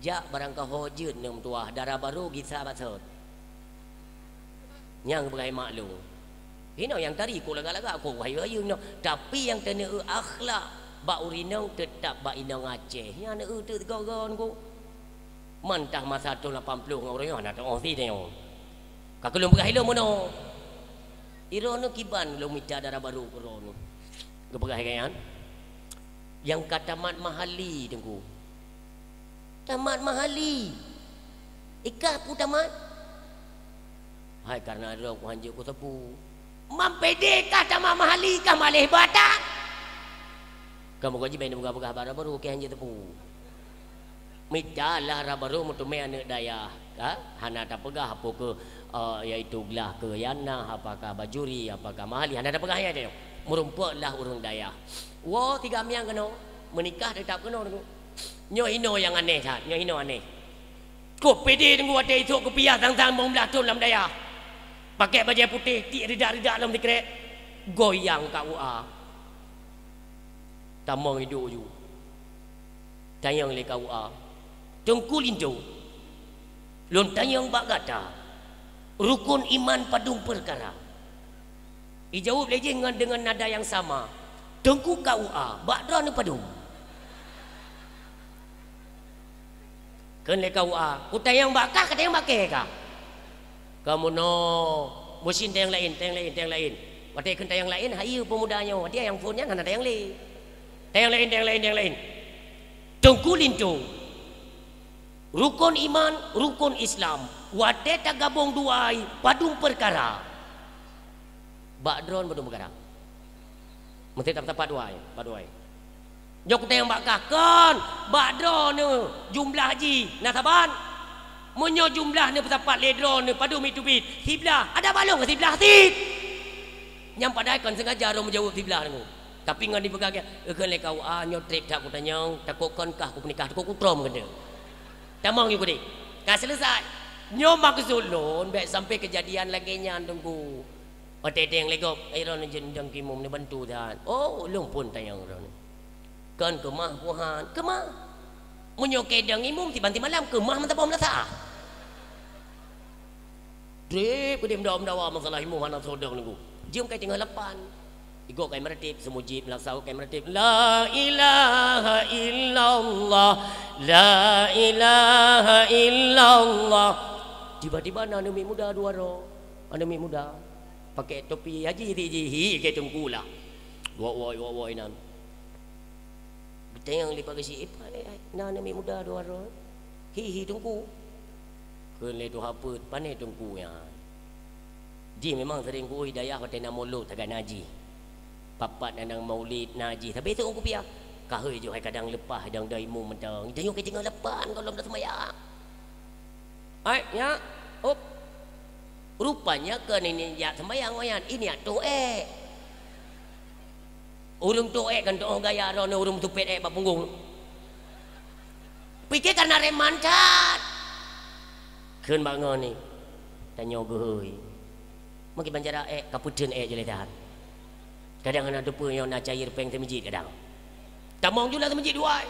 "Jak barangkaho jeuet neumeutuwah, dara barô gisa basot." Nyang geupeugah lé mak lôn. Inoe nyang tari ku lagak-lagak ku wahai-wahai inoe. Tapi nyang teuneu akhlak bak ureueng inong teutap bak inong Aceh. Nyan eu teuk sigoe-goe ku. Mantah masa thon lapan ploh ngon ureueng nyoe hana teuoh si tanyoe. Ka keu lôn peugah ilôn meunoe. Droeneuh kiban lôn mita dara barô keu droeneuh. Geupeugah lagèe nyan. Nyang ka tamat mahali Teungku. Tamat mahali. Ikah peue tamat? Hai, kareuna droe ku hanjeuet kuteupeu. Mam pede kah tamat mahali kah malèe bata? Kamoe gaji bèk neupeugah-peugah bara barô keu hanjeuet teupeu. Mita lah raba rhot meuteumé aneuk dayah, ka? Hana tapeugah apoh keu, eh, yaitu glah keu Yana, apakah Bajuri, apakah Mahali, hana tapeugah nyan nyoe. Meurumpok lah ureueng dayah. Woe, tiga miang keunoe, meunikah teutap keunoe Teungku. Nyoe inoe nyang aneh that, nyoe inoe aneh. Kok pede Teungku watèe isok keupiah sang-sang limong blah thon lam dayah. Pakèk bajèe putéh, tiek ridak-ridak lom sikrek. Goyang K U A. Tamong iduek ju. Tanyong lé K U A, "Teungku Linto, lôn tanyong bak gata, rukon iman padum peukara?" Ijaweueb lé jih ngon deungon nada nyang sama, "Teungku K U A, bak droeneuh padum?" Kheun lé K U A, "Kutanyong bak kah, katanyong bak kèe kah?" Ka meunoe, meusin tanyong laén, tanyong laén, tanyong laén. Watèe kheun tanyong laén, hayeue peumuda nyoe, watèe nyang phôn nyan hana tanyong lé. Tanyong laén, tanyong laén, tanyong laén. Teungku Linto, rukon iman, rukon Islam, watèe tagabong dua ai, padum peukara? Bak droeneuh padum peukara? Meusti tapat dua ai, bak dua ai. Nyoe kutanyong bak kah, kon, bak droeneuh jumlah jih na saban? Meunyoe jumlah neuh peusapat lé droeneuh padum it teubiet, siblah, adak bak lôn ka siblah cit. Nyang padahai kon sengaja droe meujaweueb siblah Teungku. Tapi ngon dipeugah, "Eukheun lé K U A, nyoe trép that kutanyong, takot kon kah kupeunikah, takot kutrom keuneuk." Tamong yue keudéh. Ka seuleusai. Nyoe meukeusut lôn, bèk sampai keujadian lagèe nyan Teungku. Watèe deng lé gob, "Ai, droeneuh jeuet dong keu imum neubantu that." "Oh, ulôn phôn tanyong droeneuh." "Kon keumah buhan?" "Keumah." "Meunyoe keu dong imum siban simalam, keumah meusaboh meulasah." Trép keudéh meudawa-meudawa masalah imum hana soe dong Teungku. Jeuem kai teungoh lapan. Igoe kai meuratéb, seumujib meulasah kai meuratéb, "La ilaha illallah, la ilaha illallah." Tiba-tiba na aneuk miet muda dua droe. Aneuk miet muda. Pakèk topi haji, haji, hi, keu Teungku lah. Wok-wok, wok-wok inan. Geutanyong lé Pak Geuchik, "Eh, Pak, eh, eh, na aneuk miet muda dua droe?" "Hi, hi, Teungku." Kheun lé tuha peuet, "Pané Teungku nyan?" Jih memang sering ku'oh dayah watèe na mulod sagai na jih. Pat-pat na maulid na jih, sabe seu'ueng kupiah. Ka hôi jih hai kadang leupah dong dong imum mantong. Tanyoe keu teungoh lapan gohlom taseumayang. Ai, nyak, up. Rupanya keu niniak jak seumayang nyan, iniak toh ék. Ureueng toh ék kan toh gaya droeneuh ureueng meutupet ék bak punggong. Pike kareuna reman that. Kheun bak ngon ni. Tanyoe geuhôi. Meukiban cara ék, ka peuteun ék jeh lé that. Kadang hana teupeue nyoe na cair péng seumeujid kadang. Tamong ju na seumeujid dua ai.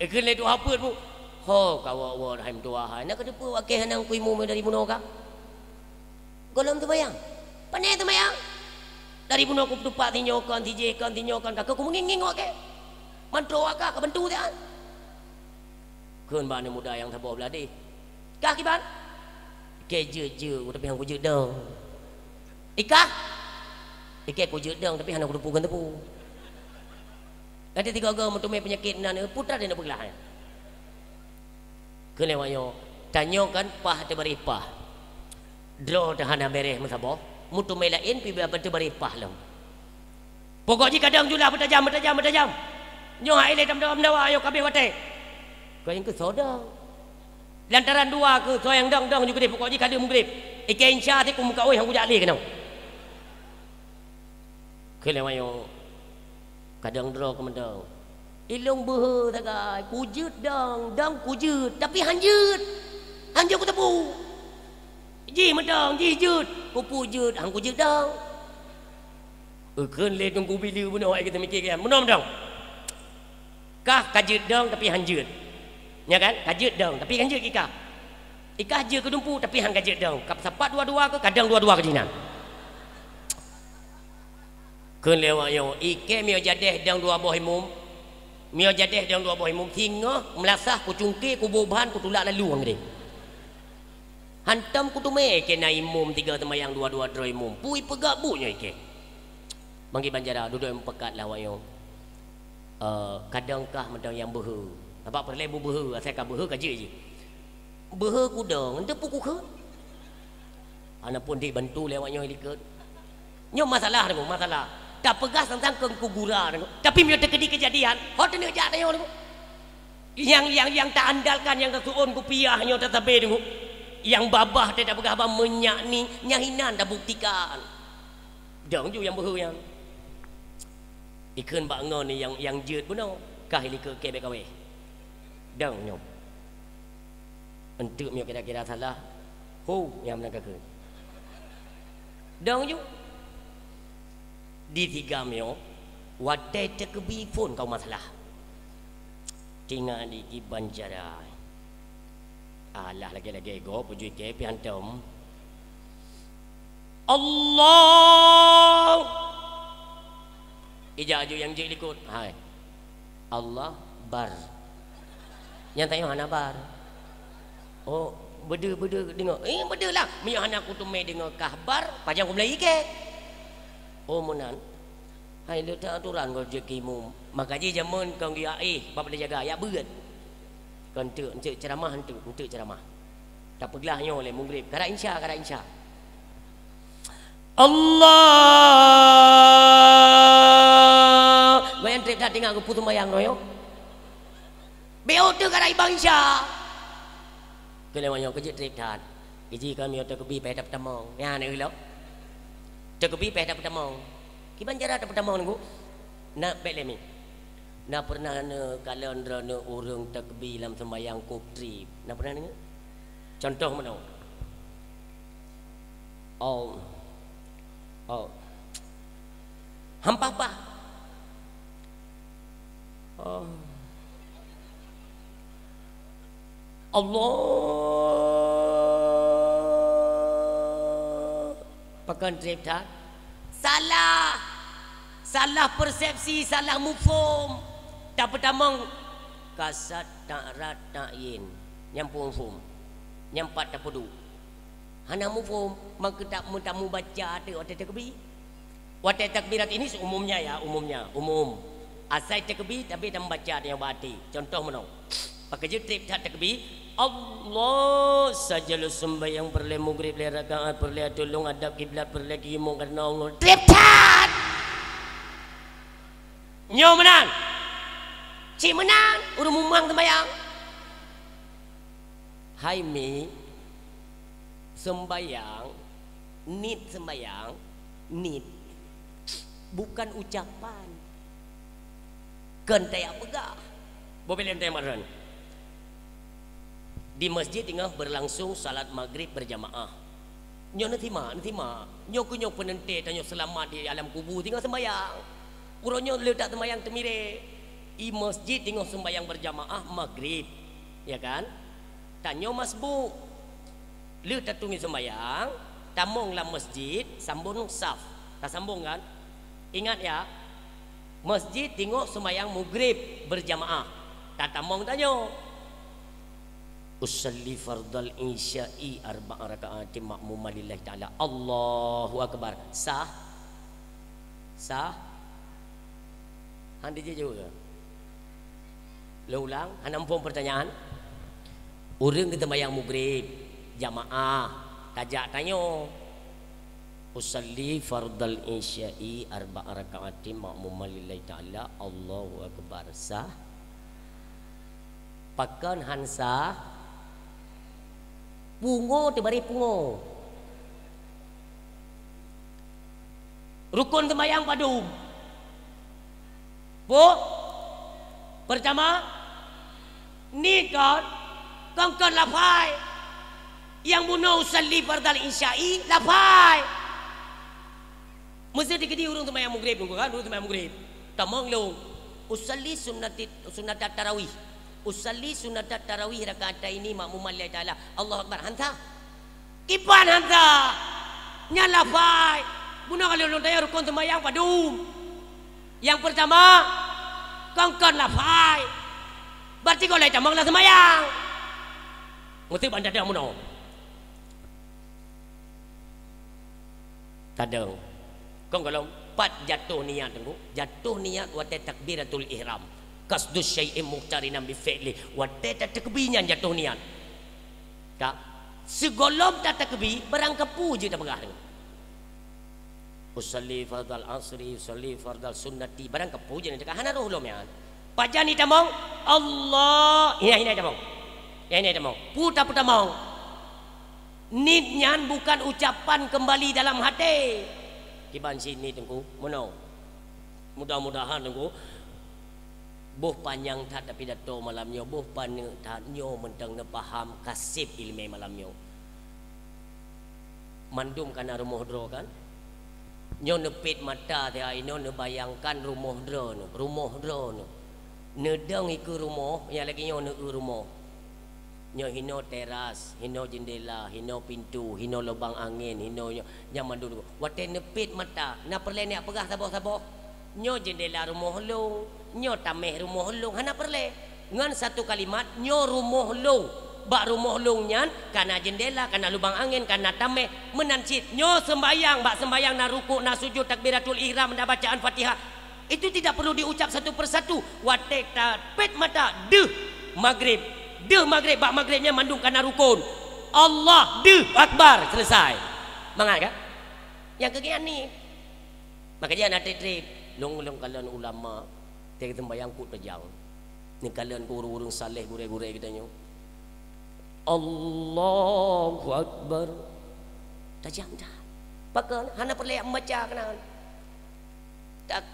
Ikheun lé tuha peuet bu. Ho, ka wok-wok hai meutuah hai. Na ka teupeue wakèe hana kui mu dari bunoe ka. Gohlom teumayang. Pané teumayang. Dari bunoe ku tupat sinyoe kon, sijih kon, sinyoe kon, ka keu ku meungieng-ngieng wakèe. Mantong wakah ka bantu siat. Kheun bak aneuk muda nyang saboh blah deh. Kah kiban? Ikei jeuet-jeuet, tapi han kujeuet dong. Ikah? Ikei kujeuet dong, tapi hana kuteupeue kon teupeue. Nanti tiga-tiga meuteumé peunyakét nan, eh, putra dia nak peuglah, eh. Kheun lé awak nyoe, tanyoe kan paih teubareh paih. Droe teuh hana bèrèh meusaboh, meuteumé laén pih teubareh paih lom. Pokok jih kadang julah meutajam, meutajam, meutajam. Nyoe hai lé tam dawa-dawa ayo kabeh watèe. Keu nyang keu soe dong. Lantaran dua keu soe nyang dong-dong ju keudeh pokok jih ka deuh meugreb. Ikei insya teuk ku muka oi han kujak lé keunoe. Kheun lé awak nyoe. Kadang droe keu mantong. Ilôn beuhe sagai, kujeuet dong, dong kujeuet, tapi han jeuet. Han jeuet kuteupeue. Jih mantong, jih jeuet, kupeue jeuet, han kujeuet dong. Eukheun lé Teungku Bili bunoe ai geuteumike geuyan. Bunoe mantong. Kah ka jeuet dong tapi han jeuet. Nya kan? Ka jeuet dong tapi han jeuet keu ikah. Ikah jeuet keu dumpeue tapi han ka jeuet dong. Ka sapat dua-dua keu kadang dua-dua keu jihnyan. Kheun lé awak nyoe, "Ikée miyueb jadéh dong dua boh imum. Miyueb jadéh dong dua boh imum, singoh meulasah kucungké, kuboh ban, kutulak lalu ngon geude. Hantom kuteumé ikée na imum tiga seumayang dua-dua droe imum. Peue ipeugah buet nyoe ikée?" Manggé banjara, dudoe meupakat lé awak nyoe. Eh, kadang kah mantong nyang beuhe. Nampak peureulée bubeuhe, asai ka beuhe ka jeuet jih. Beuhe kudong, ente pukukheun. Ana pun dibantu lé awak nyoe likot. Nyoe masalah deungoe, masalah. Tapeugah sang-sang keu gura deungoe. Tapi meunyoe teukeudi keujadian, ho teuneuk jak tanyoe deungoe. Nyang, nyang, nyang taandalkan, nyang tasuon kupiah nyoe tasabe deungoe. Nyang babah teuh tapeugah haba meunyak ni, nyan hinan tabuktikan. Dong ju nyang beuhe nyan. Ikheun bak ngon nyang, nyang jeuet bunoe, kah ilikot kée bék kawé. Dong nyoe. Enteuk meunyoe kira-kira salah, ho nyang meunan kakheun. Dong ju. Di tiga meunyoe, watée teukeubie phon kaum masalah. Tingat di kiban cara. Alah, lagée-lagée gob peujeuet kée pih hantom. Allah. Ija aju nyang jeuet likot. Hai. Allah bar. Nyang tanyoe hana bar. Oh, beudeuh-beudeuh deungoe. Eh, beudeuh lah. Meunyoe hana kuteumé deungoe kah bar, pajan kumeulai ikée. Oh, meunan. Hai, le that aturan ngon jeuet keu imum. Maka jih jameun kon geujak éh, bak peujaga, jak beuet. Kon enteuk, enteuk ceuramah, enteuk, enteuk ceuramah. Tapeuglah nyoe lé mugrib, kada insya, kada insya. Allah! Goyang trép that ingat geupeu seumayang roh nyoe. Bék teuh kada ibang insya. Keu lewat nyoe keujeuet trép that. Keujih kami teukeubie péh tapeutamong. Nyan na ilok. Teukeubie péh tapeutamong. Kiban cara tapeutamong nunggu? Na bék lé mi. Na pernah neukalon droeneuh ureuëng teukeubie lam seumayang kop trép? Na pernah deungoe? Contoh meunoe. Oh. Oh. Hampah-pah. Oh. Allah. Pakon trép that? Salah. Salah persepsi, salah mufhum. Tapeutamong kasat, ta'rad, ta'yin. Nyang peue mufhum? Nyang pat tapeuduek. Hana mufhum, maka tak meutamong baca teuh watée teukeubie. Watée takbirat ini seumumnya ya, umumnya, umum. Asai teukeubie, tapi tamong baca teuh nyang bak até. Contoh meunoe. Pakon jeuet trép that teukeubie, Allah saja lôn seumayang peureulée mugrib lhée rakaat, peureulée tulông adab kiblat, peureulée keu imum kareuna Allah. Trép that! Nyoe meunan. Cit meunan, ureuëng mumang seumayang. Hai mi, sembayang, niet sembayang, niet. Bukan ucapan. Kon tajak peugah. Boh bilén teuh mak droen. Di masjid teungoh berlangsung salat maghrib berjamaah. Nyoe neusimak, neusimak. Nyoe keuh nyoe peuneuntée tanyoe seulamat di alam kubu teungoh sembayang. Uroe nyoe le that sembayang teumirée. I masjid teungoh sembayang berjamaah maghrib. Ya kan? Tanyoe masbuk. Le tatungi sembayang, tamong lam masjid, sambung saf. Tasambung kan? Ingat ya, masjid teungoh sembayang maghrib berjamaah. Tatamong tanyoe. Usalli fardal isya'i arba'a raka'atin ma'muman lillahi ta'ala. Allahu Akbar. Sah? Sah? Han dijaweueb ke? Lôn ulang, hana muphom pertanyaan? Ureuëng geuseumayang maghrib, jamaah, tajak tanyoe. Usalli fardal isya'i arba'a raka'atin ma'muman lillahi ta'ala. Allahu Akbar. Sah? Pakon han sah? Pungo teuh bareh pungo. Rukon seumayang padum? Peue? Peurtama, niet kon, kon, kon lafai. Nyang bunoe usalli fardal isya'i lafai. Meuseuti keudeh ureuëng seumayang maghrib nunggu kan, ureuëng seumayang maghrib. Tamong lôn. Usalli sunnati, sunnatat tarawih. Usalli sunnatat tarawih raka'ataini ma'muman lillahi ta'ala. Allahu Akbar. Han sah. Kiban han sah. Nyan lafai. Bunoe kalau lôn tanyong rukon seumayang padum. Nyang peurtama, kon-kon lafai. Berarti gohlom tamong lam seumayang. Meusti ban tadong bunoe. Tadong. Kon gohlom pat jatoh niat, Teungku. Jatoh niat watée takbiratul ihram. Qasdu syai'in muqtarinan bi fi'li. Watée tatakbir nyan jatoh niat. Ka. Sigohlom tatakbir, barang kapeue jeuet tapeugah, Teungku. Usalli fardal asri, usalli fardal sunnati. Barang kapeue jeuet tapeugah, hana roh lom nyan. Pajan itamong? Allah. Hina, hina itamong. Hina itamong. Peue tapeutamong? Niet nyan bukan ucapan kembali dalam hati. Kiban cit niet, Teungku, meunoe. Mudah-mudahan, Teungku, boh panyang that tapidato malam nyoe, boh paneuk that nyoe mantong neupaham kaseb iéleumé malam nyoe. Mandum kana rumoh droe kan? Nyoe neupet mata siat inoe neubayangkan rumoh droeneuh, rumoh droeneuh. Neudong ikeue rumoh, nyang lagée nyoe neueu rumoh. Nyoe hinoe teras, hinoe jeundela, hinoe pintoe, hinoe lubang angén, hinoe nyoe, nyang mandum. Watée neupet mata, na peureulée neujak peugah saboh-saboh, "Nyoe jeundela rumoh lôn, nyoe taméh rumoh lôn," hana peureulée. Ngon satu kalimat, "Nyoe rumoh lôn." Bak rumoh lôn nyan, kana jeundela, kana lubang angén, kana taméh, meunan cit. Nyoe seumbahyang, bak seumbahyang na rukuk, na sujud, takbiratul ihram, na bacaan Fatihah. Itu tidak perlu diucap satu persatu. Watée tapet mata, deuh magrib. Deuh magrib, bak magrib nyan mandum kana rukon. Allah, deuh, akbar, selesai. Mangat kan? Nyang keu geuh nyan niet. Maka jih hana treb-treb. Lôn, lôn kalon ulama, teuka seumbahyang kok tajang. Neukalon keu ureuëng-ureuëng saleh, gurée-gurée geutanyoe. Allahu Akbar. Tajang that. Pakon? Hana peureulée meubaca keunan. Tak,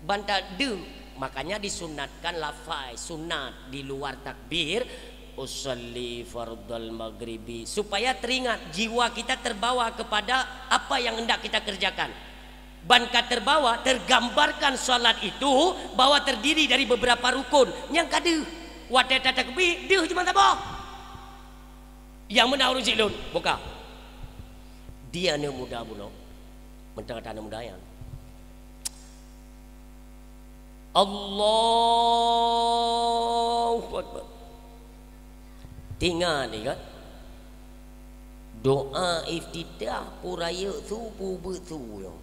ban tadeuh. Makanya disunatkan lafai sunat di luar takbir, "Usalli fardal maghribi," supaya teringat, jiwa kita terbawa kepada apa yang hendak kita kerjakan. Ban ka terbawa, tergambarkan salat itu bahwa terdiri dari beberapa rukun. Nyang ka deuh, watée tatakbir, deuh cuma saboh. Nyang meunan ureuëng syiek lôn, buka. Di aneuëk muda bunoe, mantong ata aneuëk muda nyan. Allahu Akbar. Tingat, ingat. Doa iftitah peue rayeuk su, peue ubeuet su nyoe.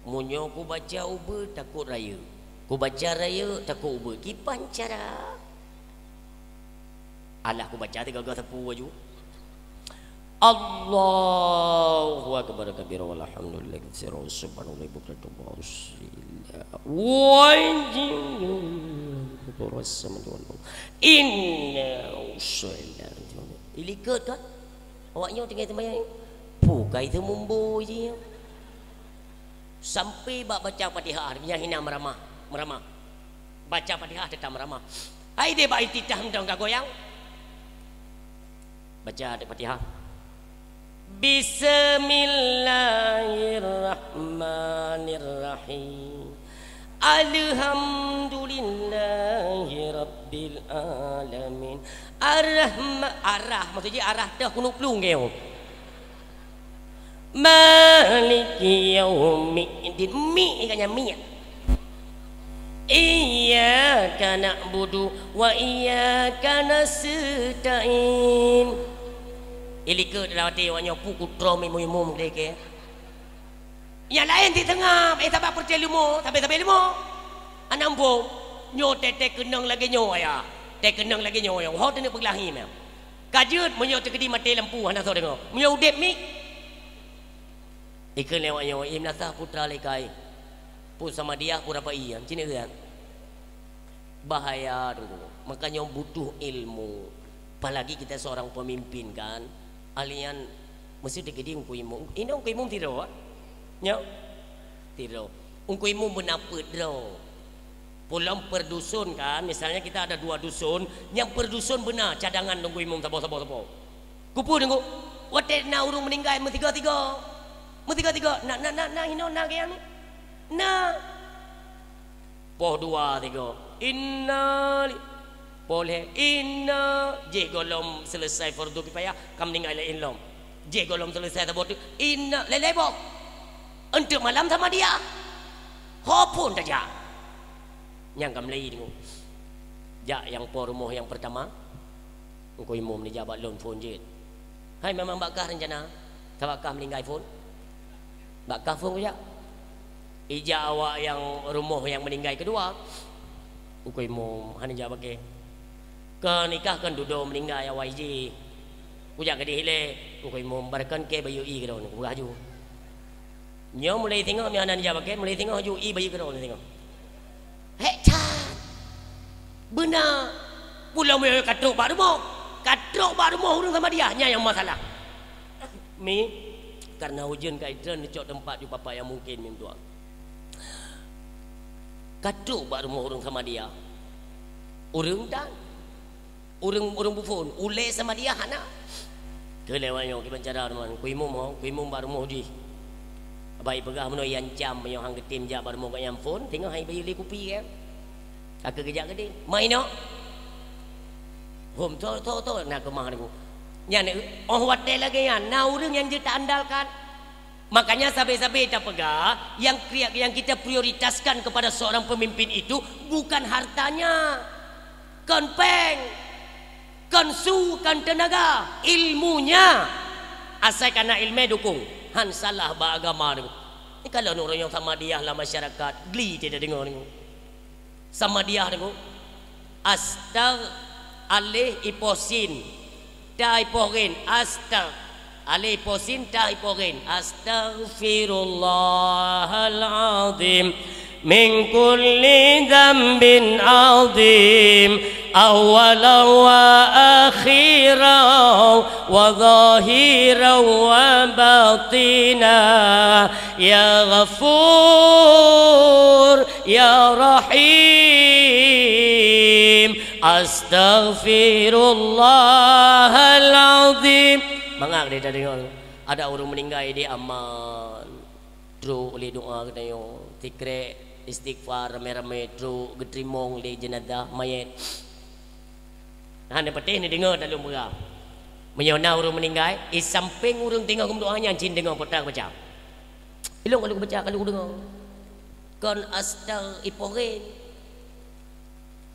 Meunyoe kubaca ubeuet, takot rayeuk. Kubaca rayeuk, takot ubeuet. Kiban cara? Alah kubaca teuga-ga sapeue laju. Allahu akbar kabira walhamdulillahi katsira wa subhanallahi bukratan wa asila. Wa inna usalli. Ilikot kan? Awak nyoe tinggai sembahyang. Pukai seumumbo je. Sampai bak baca Fatihah, nyang hina meuramah, meuramah. Baca Fatihah teutap meuramah. Hai deh bak iftitah mantong ka goyang. Baca Fatihah. Bismillahirrahmanirrahim. Alhamdulillahi rabbil alamin. Arrahma-, arah, maksud jih arah teuh keuneuk plueng keu. Maliki yaumiddin. Mi ka nyan, mi. Iyyaka na'budu wa iyyaka nasta'in. Ilikot dalam até awak nyoe, pu kutroe mi muimum keudeh. Nyang laén cit seungab, eh, sabab peureulée leumo, sabé-sabé leumo. Anang bom, nyoe teuh-teuh keunong lagée nyoe, ya. Teuh keunong lagée nyoe, ya. Ho teuneuk peuglahi meh. Ka jeuet meunyoe teukeudi maté lampu hana soe deungoe. Meunyoe udeb mi. Ikheun lé awak nyoe, "Ih, meunasah putra lé kai. Pu Samadiyah, pu Rafa'i, ya. Cit nyan." Bahaya tu. Makanya butuh ilmu. Apalagi kita seorang pemimpin kan. Ahlian mesti dikeudi ungku imum. Ini ungku imum tiroe, ah? Nyo. Tiroe. Ungku imum beuna peuet droe. Pulang per dusun kan, misalnya kita ada dua dusun, nyang per dusun beuna cadangan ungku imum saboh-saboh-saboh. Kupeue deungoe, watée na ureuëng meuninggai meusigoe-sigoe. Meusigoe-sigoe, na, na, na, na, hinoe na geuh ni. Na. Poh dua tiga. Inna li-, poh lhée. Inna. Jih gohlom selesai fardu kifayah, ka meuninggai laén lom. Jih gohlom seuleusai saboh teuk, inna lilai boh. Eunteuk malam sama dia. Ho phôn tajak. Nyang ka meulayi deungoe. Jak nyang po rumoh nyang peurtama. Teungku Imum neujak bak lôn phôn jeuet. Hai, memang bak kah reuncana? Sabab kah meuninggai phôn? Bak kah phôn kujak? Ijak awak nyang rumoh nyang meuninggai keudua. Teungku Imum hana jak bak kah. Keu nikah kan dudoe meuninggai awai jih. Kujak keudeh ilée. Teungku Imum, barakan kée bayeue ié keudroe, kupeugah ju. Nyoe mulai singoh, meuhana neujak bak kah, mulai singoh ju ié bayeue keudroe singoh. Hék that. Beuna. Pulang meuhana ka trok bak rumoh. Ka trok bak rumoh ureuëng sama dia, nyan nyang masalah. Mi, karena ujeuen ka itreun neucok teumpat ju papa nyang mungkin mi meutuah. Ka trok bak rumoh ureuëng sama dia. Ureuëng dan ureuëng, ureuëng buphôn, ulée sama dia hana. Keu lewat nyoe kiban cara teuma, Teungku Imum ho, Teungku Imum bak rumoh jih. Bai peugah meunoe iancam meunyoe han geutem jak bak rumoh gobnyan phôn, teungoh hai bayeue lé kupi kan. Ka keu geujak keudeh. Mai nok. Hom, tho, tho, tho, na keumah Teungku. Nyan, oh watée lagée nyan, na ureuëng nyang jeuet taandalkan. Makanya sabe-sabe tapeugah, yang kri-, yang kita prioritaskan kepada seorang pemimpin itu bukan hartanya, kon péng, kon su, kon teunaga, ilmunya. Asai kana ilmu dukung, han salah bak agama tu. Ni kalau ureuëng nyang sama dia lam masyarakat, gli teudeungoe ni. Sama dia Teungku. Astag, alif ipoh sin, ta ipoh ghin. Astag, alif ipoh sin, ta ipoh ghin. Astaghfirullahal azim min kulli dzambin azim, awwalan wa akhiran wa zahiran wa batina. Ya Ghafur, Ya Rahim, astaghfirullahal azim. Mangat deh tadeungoe. Ada ureuëng meuninggai di aman. Trok lé doa geutanyoe. Sikrek istighfar ramé-ramé trok geuteurimong lé jenazah mayét. Hana patéh neudeungoe talueng peugah. Meunyoe na ureuëng meuninggai, i sampéng ureuëng teungoh geumeudoa nyan cit deungoe peue teuk baca. Ilong ka lheueh baca ka lheueh deungoe. Kon astag ipoh ghin.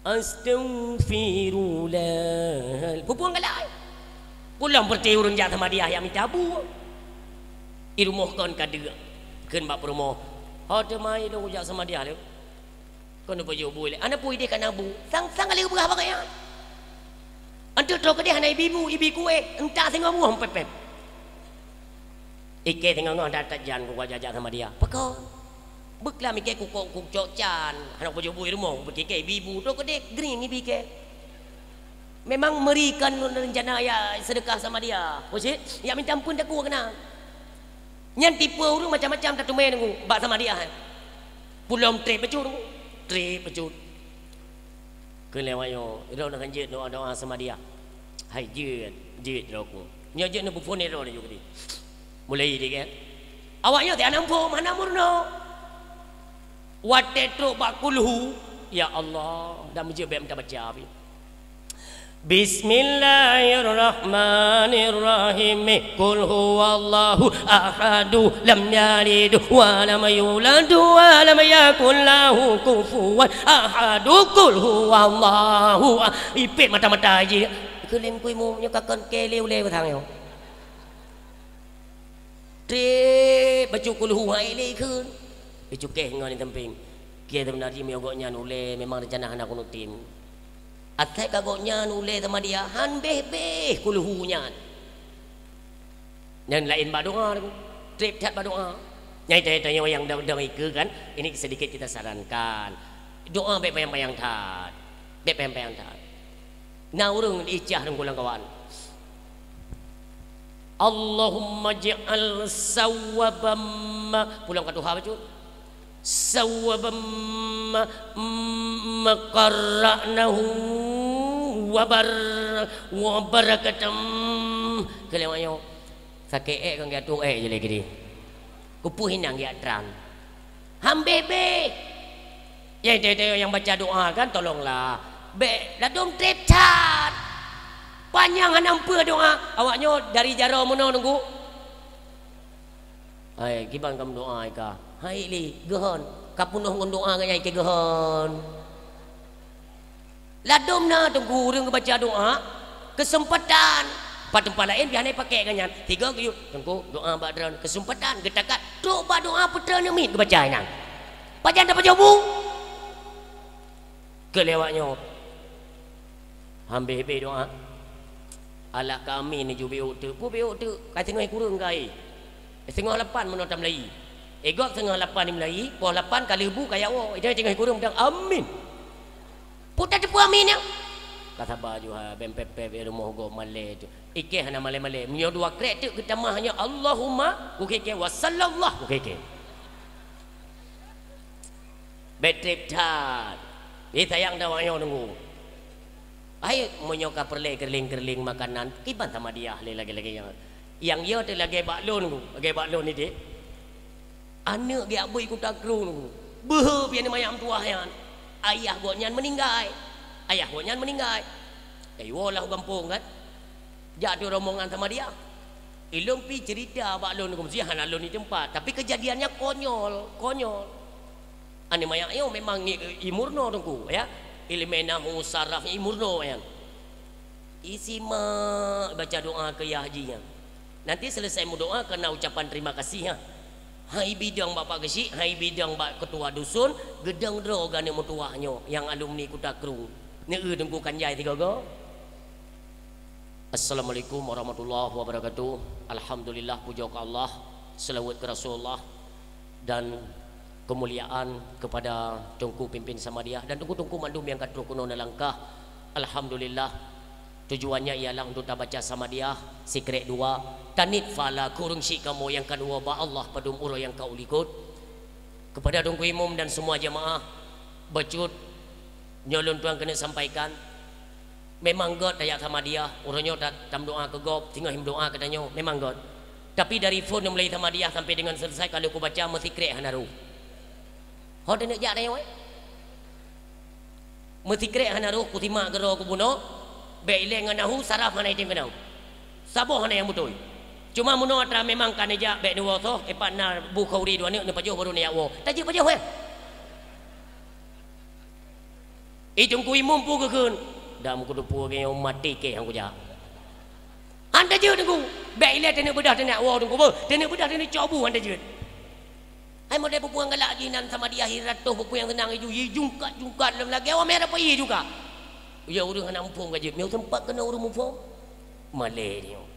Astaghfirullah. Pupuang galak. Pulang peureuté ureuëng jak sama dia jak mita bu. I rumoh kon ka deuk. Kheun bak peurumoh. Ho teuma ilong jak sama dia lé. Kon neupajoh bu ilée. Ana pui deh kana bu. Sang-sang ka lheueh beurah bak gobnyan. Eunteuk troh keudeh hana ibi bu, ibi kueh. Eunta singoh buah pép-pép. Ikée singoh-ngoh that-that jan ku jak-jak sama dia. Pakon? Beuklam ikée kukok kucok can. Hana pajoh bu i rumoh, beukike ibi bu. Troh keudeh gring ibi kée. Memang meurikan rencana ya sedekah sama dia. Usit, ya minta ampun takue keunan. Nyan tipe ureuëng macam-macam tateumé Teungku bak sama dia, hai. Pulom treb bacut Teungku. Treb bacut. Keu lewat nyoe, droeneuh kan jeuet doa-doa sama dia. Hai jeuet, jeuet droe ku. Nyoe jeuet neupeupon droe nyoe keudeh. Mulai di kan. Awak nyoe tiada nampu, mana murno. Watée trok bak kulhu, ya Allah, dah meujeuet bék meuta baca pi. Bismillahirrahmanirrahim. Qul huwallahu ahadu, lam yalid wa lam yulad wa lam yakul lahu kufuwan ahad. Qul huwallahu ah-, ipét mata-mata jih. Keuleum kui mu nyoe ka kon keu lé ulée beutang nyoe. Treb bacut kulhu hai lé kheun. Icukéh ngon di sampéng. Kié teumeunari meunyoe gobnyan ulée memang rencana hana kunut tem. Asai ka gobnyan ulée sama dia han béh-béh kulhu nyan. Nyan laén bak doa tu. Treb that bak doa. Nyai tanyoe nyang dong-dong ikeue kan, ini sedikit kita sarankan. Doa bék payang-payang that. Bék payang-payang that. Na ureuëng icah deungon lam kawan. Allahumma ij'al sawabam ma-, pulang ka tuha bacut. Sawabam ma-, maqarra'nahu wa bar-, wa barakatam. Keu lewat nyoe. Sakét ék kon geujak tuek ék jih lé keudeh. Keupeue inong geujak trang. Han béh-béh. Nyang teuh-teuh nyang baca doa kan, tolonglah. Bék ladôm treb that. Panyang hana meupeue doa. Awak nyoe dari jaroe meunoe Teungku. Hai, kiban ka meudoa ka. Hai lé, geuhon. Ka peunoh ngon doa geuh nyan keu geuhon. Ladôm na Teungku ureuëng geubaca doa, keuseumpatan. Pat teumpat laén pih hana pakék geuh nyan. Tiga geuyue, Teungku, doa bak droen, keuseumpatan. Geutakat, trok bak doa peutreun miet geubaca nyan. Pajan tapajoh bu? Keu lewat nyoe. Hambeh-beh doa. Alah kami ni ju biôk teuk. Peue biôk teuk? Ka singoh kureueng gai. Singoh lapan meunoe tameulayi. Égok singoh lapan imeulayi, poh lapan ka leubu ka yawo. Ida singoh kureueng dang amin. Puta teupeu amin ya. Ka saba ju ha, bem pep-pep ya rumoh gok malée tu. Ikeh hana malée-malée. Meunyoe dua krek teuk geutamah nyoe Allahumma, kukeke wa sallallahu kukeke. Betrip that. Ih, sayang dah awak nyoe nunggu. Hai, meunyoe ka peureulée keureuleng-keureuleng makanan, kiban sama dia lé lagée-lagée nyang. Nyang yo teu lagée bak lôn nunggu, lagée bak lôn ni deh. Aneuk geujak bui kuta krueng nunggu. Beuhe pian mayam tuah nyan. Ayah gobnyan meuninggai. Ayah gobnyan meuninggai. Kayuoe lah u gampông kan. Jak tu rombongan sama dia. Ilôn pi cerita bak lôn nunggu meusihan lôn di tempat. Tapi kejadiannya konyol, konyol. Aneuk manyak nyoe memang i, i murno Teungku, ya. Ileumé nahu, saraf i murno nyan. Isimak baca doa keu yah jih nyan. Nanti selesai meudoa keu na ucapan terima kasih, ha. Hai bidang Bapak Geuchik, hai bidang bak ketua dusun, geudong droe ganeuk meutuwah nyoe nyang alumni Kuta Krueng. Neu-eu Teungku Kanjai tiga go. Assalamualaikum warahmatullahi wabarakatuh. Alhamdulillah, pujoe keu Allah, seulaweuet keu Rasulullah, dan kemuliaan kepada Teungku Pimpin Samadiyah dan teungku-teungku mandum nyang ka troh keunoe neulangkah. Alhamdulillah, tujuannya ialah untuk tabaca Samadiyah, sikrek dua, tanit pahala keu ureuëng syik kamoe nyang ka dua bak Allah padum uroe nyang ka u likot. Kepada Teungku Imum dan semua jamaah, bacut nyoe lôn tuan keuneuk sampaikan, memang gét tajak Samadiyah, uroe nyoe ta-, tameudoa keu gob, singoh meudoa keu tanyoe, memang gét. Tapi dari phon mulai Samadiyah sampai dengan selesai, kalau kubaca, meusikrek hana rôh. Ho taneuk jak tanyoe, eh? Meusikrek hana rôh, kusimak keudroe kubunoe, bék ilée ngon nahu, saraf hana item keunong. Saboh hana nyang beutôi. Cuma meunoe atra memang ka neujak bék neuwoe soh, ipat na bu khauri dua neuk neupajoh baru neujak woe. Tajeuet pajoh, eh? I Teungku Imum peue geukheun, "Dam kuteupeu geuh nyoe maté keh nyang kujak." Han tajeuet Teungku, bék ilée taneuk beudah taneuk woe Teungku beuh, taneuk beudah taneuk cok bu han tajeuet. Hai model peue-peue nyang galak jih nan Samadiyah, i ratoh peue-peue nyang seunang iju, i jungkat-jungkat lom lagée awak meuhadap i jungkat. Uya ureuëng hana muphom ka jeuet, meunyoe teumpat keunoe ureuëng muphom. Malée nyoe.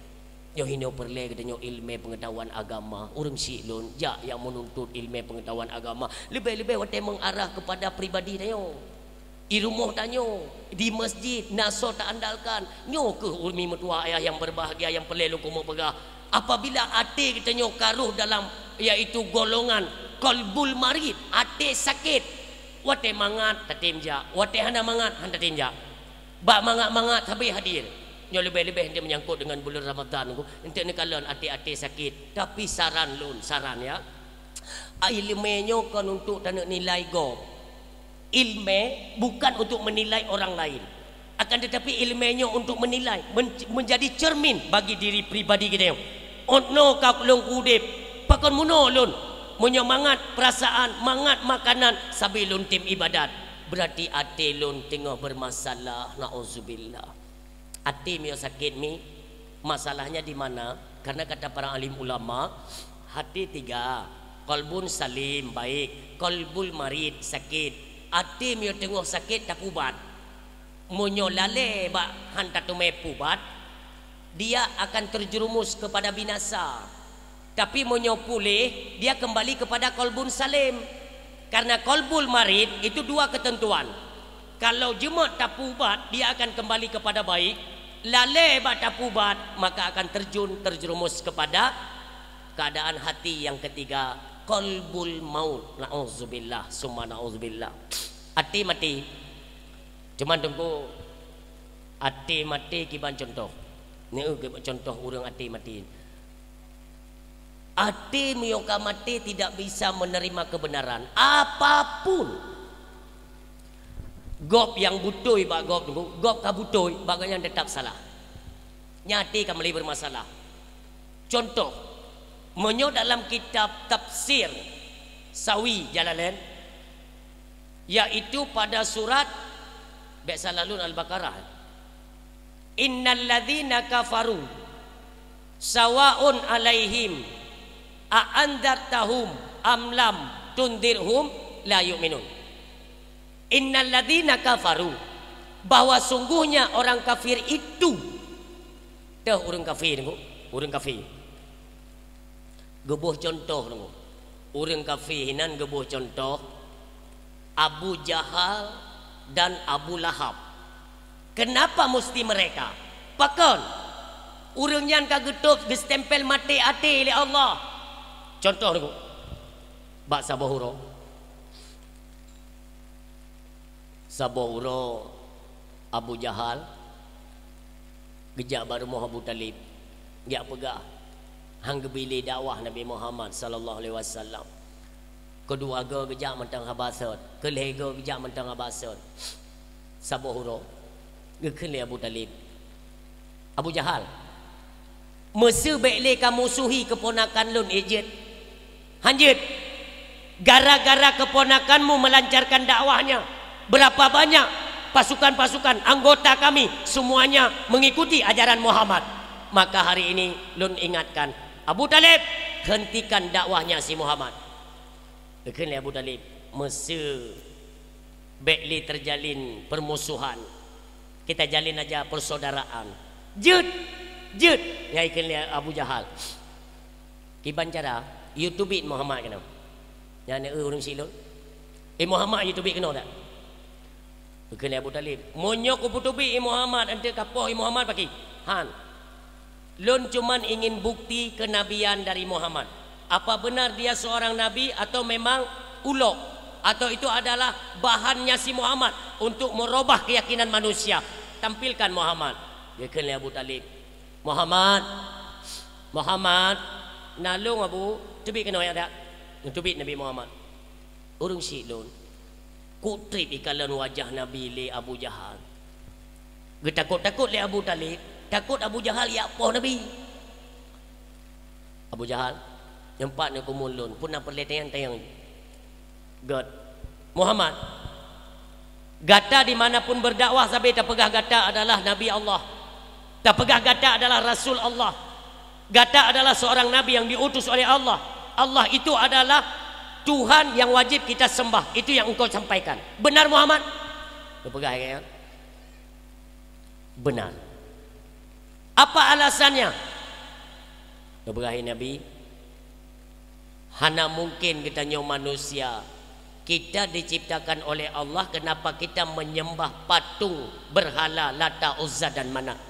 Nyoe hinoe peureulée geutanyoe ileumé peungeutahuan agama. Ureuëng syik lôn jak nyang meununtut ileumé peungeutahuan agama. Leubeh-leubeh watée mengarah kepada pribadi tanyoe. Di rumoh tanyoe, di masjid, na soe taandalkan. Nyoe kheueh ureuëng meutuwah ayah nyang berbahagia nyang peureulée lôn keumeung peugah. Apabila até geutanyoe ka rôh dalam, yaitu golongan qalbul marid, até sakét, watée mangat tatem jak, watée hana mangat han tatem jak. Bak mangat-mangat sabe hadir. Nyoe leubeh-leubeh enteuk meunyangkot deungon buleuen Ramadhan, enteuk neukalon até-até sakét. Tapi saran lôn, saran ya. Ileumé nyoe kon untuk taneuk nilai gob. Ileumé bukan untuk menilai orang lain. Akan tetapi ileumé nyoe untuk menilai, men-, menjadi cermin bagi diri pribadi geutanyoe. Ôt noe ka lôn udeb, pakon meunoe lôn. Meunyoe mangat perasaan, mangat makanan, sabe lôn tem ibadat, berarti até lôn teungoh bermasalah. Nauzubillah. Até meunyoe sakét mi, masalahnya di mana? Karena kata para alim ulama, hati tiga, qalbun salim, baik, qalbul marid, sakét. Até meunyoe teungoh sakét, tapubat. Meunyoe lalée bak han tateumé pubat, dia akan terjerumus kepada binasa. Tapi meunyoe puléh, dia kembali kepada qalbun salim. Karena qalbul marid itu dua ketentuan. Kalau jeuet tapubat, dia akan kembali kepada baik. Lalée bak tapubat, maka akan terjun, terjerumus kepada keadaan hati yang ketiga, qalbul maut. Nauzubillah, summa nauzubillah. Até maté. Cuman Teungku, até maté kiban contoh. Neu keu contoh ureuëng até maté. Até meunyoe ka maté tidak bisa menerima kebenaran apapun. Gob nyang beutôi bak gob, gob ka beutôi, bak gobnyan tetap salah. Nyan até ka mulai bermasalah. Contoh, Meunyoe dalam kitab tafsir Sawi Jalalain, yaitu pada surat, bèk salah lôn, Al-Baqarah. "Innal ladzina kafaru sawaun 'alaihim a andzartahum am lam tundzirhum la yu'minun." "Innal ladzina kafaru," bahwa sungguhnya orang kafir itu, teuh ureueng kafir, ureueng kafir. Geuboh cuntoh, ureueng kafir hinan geuboh cuntoh Abu Jahal dan Abu Lahab. Kenapa mesti mereka? Pakon? Ureueng nyan ka geutôb, geustempel maté até lé Allah. Cuntoh, bak saboh uroe. Saboh uroe Abu Jahal geujak bak rumoh Abu Talib, geujak peugah, han geubi lé dakwah Nabi Muhammad sallallahu alaihi wasallam. Keudua goe geujak mantong haba sot, keulhèe goe geujak mantong haba sot. Saboh uroe geukheun lé Abu Talib, "Abu Jahal, meuseu bèk lé kamusuhi keuponakan lôn, ék jeuet? Han jeuet! Gara-gara keuponakanmu melancarkan dakwahnya, berapa banyak pasukan-pasukan anggota kami semuanya mengikuti ajaran Muhammad. Maka hari ini lôn ingatkan, Abu Talib, hentikan dakwahnya si Muhammad." Geukheun lé Abu Talib, "Meuseu bèk lé teujalin peurmusohan, kita jalin aja persaudaraan." "Jeuet! Jeuet!" geukheun lé Abu Jahal. "Kiban cara?" "Yue teubiet Muhammad keunoe." "Nyan, eu, ureueng syiek lôn." "Eh, Muhammad yue teubiet keunoe dak?" Geukheun lé Abu Talib, "Meunyoe kupeuteubiet i Muhammad, eunteuk kapoh i Muhammad pakri?" "Han. Lôn cuman ingin bukti kenabian dari Muhammad. Apa benar dia seorang nabi atau memang ulok? Atau itu adalah bahannya si Muhammad untuk merubah keyakinan manusia? Tampilkan Muhammad." Geukheun lé Abu Talib, "Muhammad, Muhammad, na lôn Abu, teubiet keunoe dak?" Geuteubiet Nabi Muhammad. Ureueng syiek lôn, kok trép ikalon wajah Nabi lé Abu Jahal. Geutakot-takot lé Abu Talib, takot Abu Jahal jak poh Nabi. "Abu Jahal, nyoe pat neukumon lôn, peue na peureulèe tanyong-tanyong?" "Gèt." "Muhammad, gata di mana pun berdakwah sabe tapeugah gata adalah Nabi Allah. Tapeugah gata adalah Rasul Allah. Gata adalah seorang nabi yang diutus oleh Allah. Allah itu adalah Tuhan yang wajib kita sembah. Itu yang engkau sampaikan. Benar, Muhammad?" Geupeugah lagèe nyan, "Benar." "Apa alasannya?" Geupeugah lé Nabi, "Hana mungkin geutanyoe manusia, kita diciptakan oleh Allah, kenapa kita menyembah patung berhala Lata, Uzza dan Manat?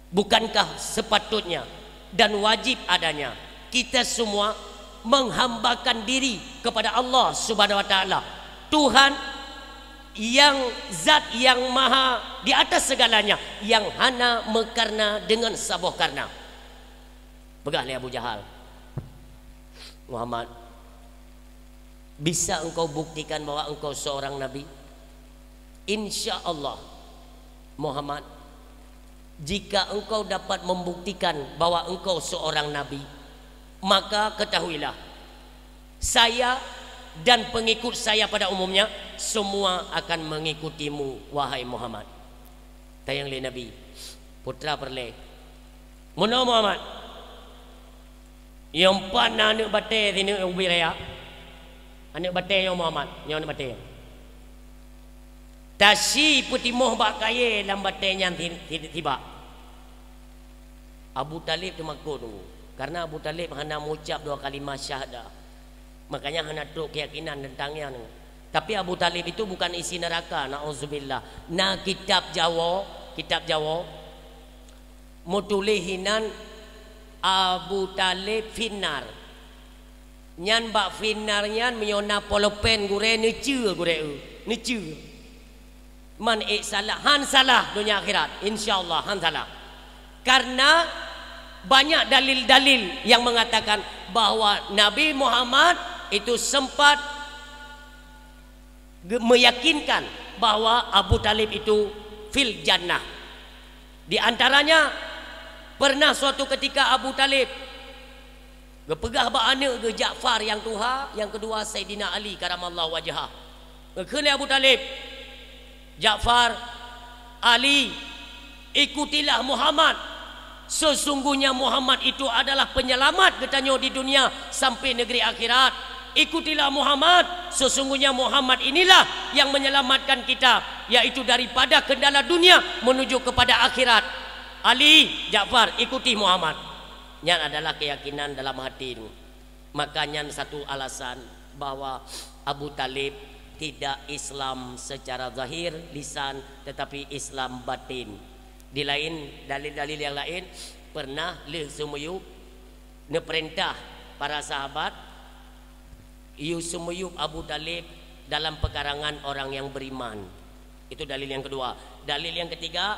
Bukankah sepatutnya dan wajib adanya kita semua menghambakan diri kepada Allah Subhanahu wa Taala, Tuhan yang, Zat yang maha di atas segalanya, yang hana meukareuna deungon saboh kareuna?" Peugah lé Abu Jahal, "Muhammad, bisa engkau buktikan bahwa engkau seorang nabi?" "Insya Allah, Muhammad, jika engkau dapat membuktikan bahwa engkau seorang nabi, maka ketahuilah, saya dan pengikut saya pada umumnya, semua akan mengikutimu, wahai Muhammad." Tanyong lé Nabi, "Peue teuma peureulèe?" "Meunoe, Muhammad, nyoe pat na aneuk batèe sineuk ubit raya. Aneuk batèe nyoe, Muhammad, nyoe aneuk batèe. Tasie peutimoh bak kayèe lam batèe nyan si-, si-, sibak." Abu Talib teumakot, kareuna Abu Talib hana meucab dua kalimah syahadah. Makanya hana trok keuyakinan teuntang nyan. Tapi Abu Talib itu bukan isi neraka, na'udzubillah. Na kitab Jawoe, kitab Jawoe, meutuléh hinan Abu Talib finnar. Nyan bak finnar nyan meunyoe na polpen gurèe neuceue gurèe eu, neuceue. Man ék salah, han salah donya akhirat, insya Allah han salah. Karena banyak dalil-dalil yang mengatakan bahwa Nabi Muhammad itu sempat ge-, meyakinkan bahwa Abu Talib itu fil jannah. Di antaranya, pernah suatu ketika Abu Talib Geupeugah bak aneuëk geuh Ja'far nyang tuha, nyang keudua Saidina Ali karamallahu wajhah. Geukheun lé Abu Thalib, "Ja'far, Ali, ikutilah Muhammad. Sesungguhnya Muhammad itu adalah penyelamat geutanyoe di dunia sampai negeri akhirat. Ikutilah Muhammad, sesungguhnya Muhammad inilah yang menyelamatkan kita, yaitu daripada kendala dunia menuju kepada akhirat. Ali, Ja'far, ikuti Muhammad." Nyan adalah keyakinan dalam hati. Maka nyan satu alasan bahwa Abu Thalib tidak Islam secara zahir, lisan, tetapi Islam batin. Di lain, dalil-dalil yang lain, pernah lheueh seumiyueb neupeurintah para sahabat, yue seumiyueb Abu Thalib dalam peukarangan orang yang beriman. Itu dalil yang kedua. Dalil yang ketiga,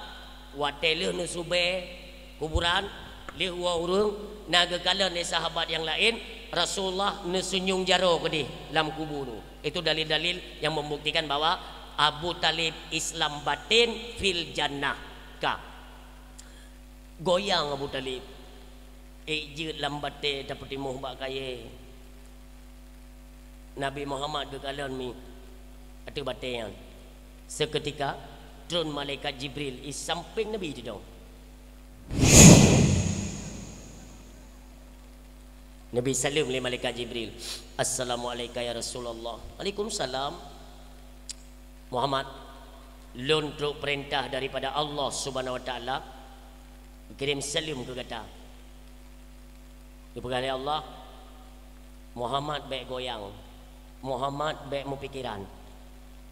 watée lheueh neusubée kuburan, lheueh woe ureuëng, na geukalon lé sahabat nyang laén, Rasulullah neuseunyum jaroe keudeh lam kubu nyoe. Itu dalil-dalil yang membuktikan bahwa Abu Thalib Islam batin fil jannah. Ka. Goyang Abu Thalib. Ék jeuet lam batée tapeutimoh bak kayée. Nabi Muhammad geukalon mi ateueh batée nyan. Seukeutika, tron malaikat Jibril i sampéng Nabi sidong. Nabi saleuem lé malaikat Jibril, "Assalamu'alaika ya Rasulullah." "Waalaikumsalam." "Muhammad, lôn trok peurintah daripada Allah Subhanahu wa Taala, kirém saleuem keu gata." Geupeugah lé Allah, "Muhammad bék goyang, Muhammad bék meupikeran.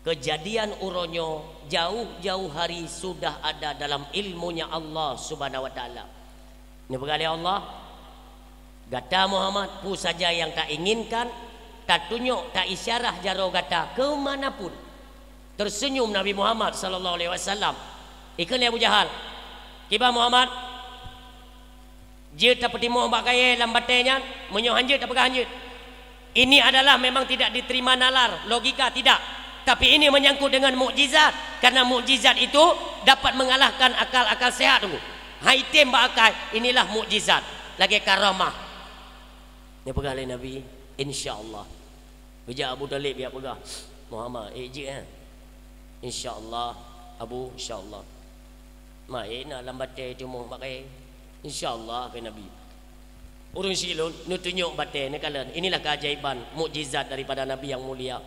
Keujadian uroe nyoe jauh-jauh hari sudah ada dalam ilmunya Allah Subhanahu wa Taala." Neupeugah lé Allah, "Gata Muhammad, peue saja nyang tainginkan, tatunyok, taisyarah jaroe gata keumanapun." Teuseunyum Nabi Muhammad sallallahu alaihi wasallam. Ikheun lé Abu Jahal, "Kiban Muhammad, jeuet tapeutimoh bak kayée lam batée nyan, meunyoe hanjeuet tapeugah hanjeuet." Ini adalah memang tidak diterima nalar, logika tidak. Tapi ini menyangkut dengan mukjizat, karena mukjizat itu dapat mengalahkan akal-akal sehat tu. Hai tem bak akai, inilah mukjizat, lagée karamah. Neupeugah lé Nabi, "Insya Allah." Geujak Abu Thalib jak peugah, "Muhammad, ék jeuet, eh?" "Insya Allah, Abu, insya Allah." "Ma ék na lam batée timoh bak kayée?" "Insya Allah," kheun Nabi. Ureuëng syiek lôn, neutunyok batée, neukalon. Inilah keajaiban, mukjizat daripada Nabi yang mulia.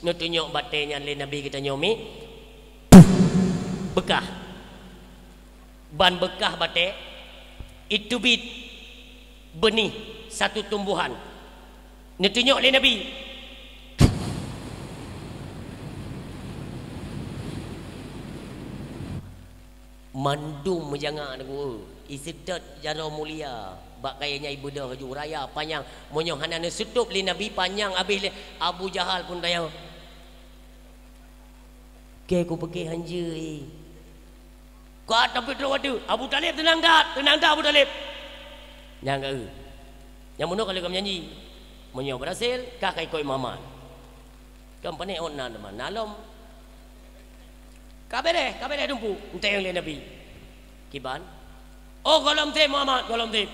Neutunyok batée nyan lé Nabi geutanyoe mi, beukah. Ban beukah batée, iteubiet beunih satu tumbuhan. Neutunyok lé Nabi. Mandum meujangak, Teungku. Iseutôt jaroe mulia. Bak kayée nyan ibeudôh laju raya panyang. Meunyoe hana neuseutôt lé Nabi, panyang abéh lé Abu Jahal pun raya. Kée kupeuke hanjeuet. Ka tapi trok watée. Abu Thalib teunang that, teunang that Abu Thalib. Nyang ka eu. Nyang bunoe ka lheueh geujanji. Meunyoe beurhasil, ka ka ikot Muhammad. Kan pané ot na teuma, na lom. Ka béréh, ka béréh dumpeue, eunteuk lé Nabi. Kiban? Oh, gohlom tém Muhammad, gohlom tém.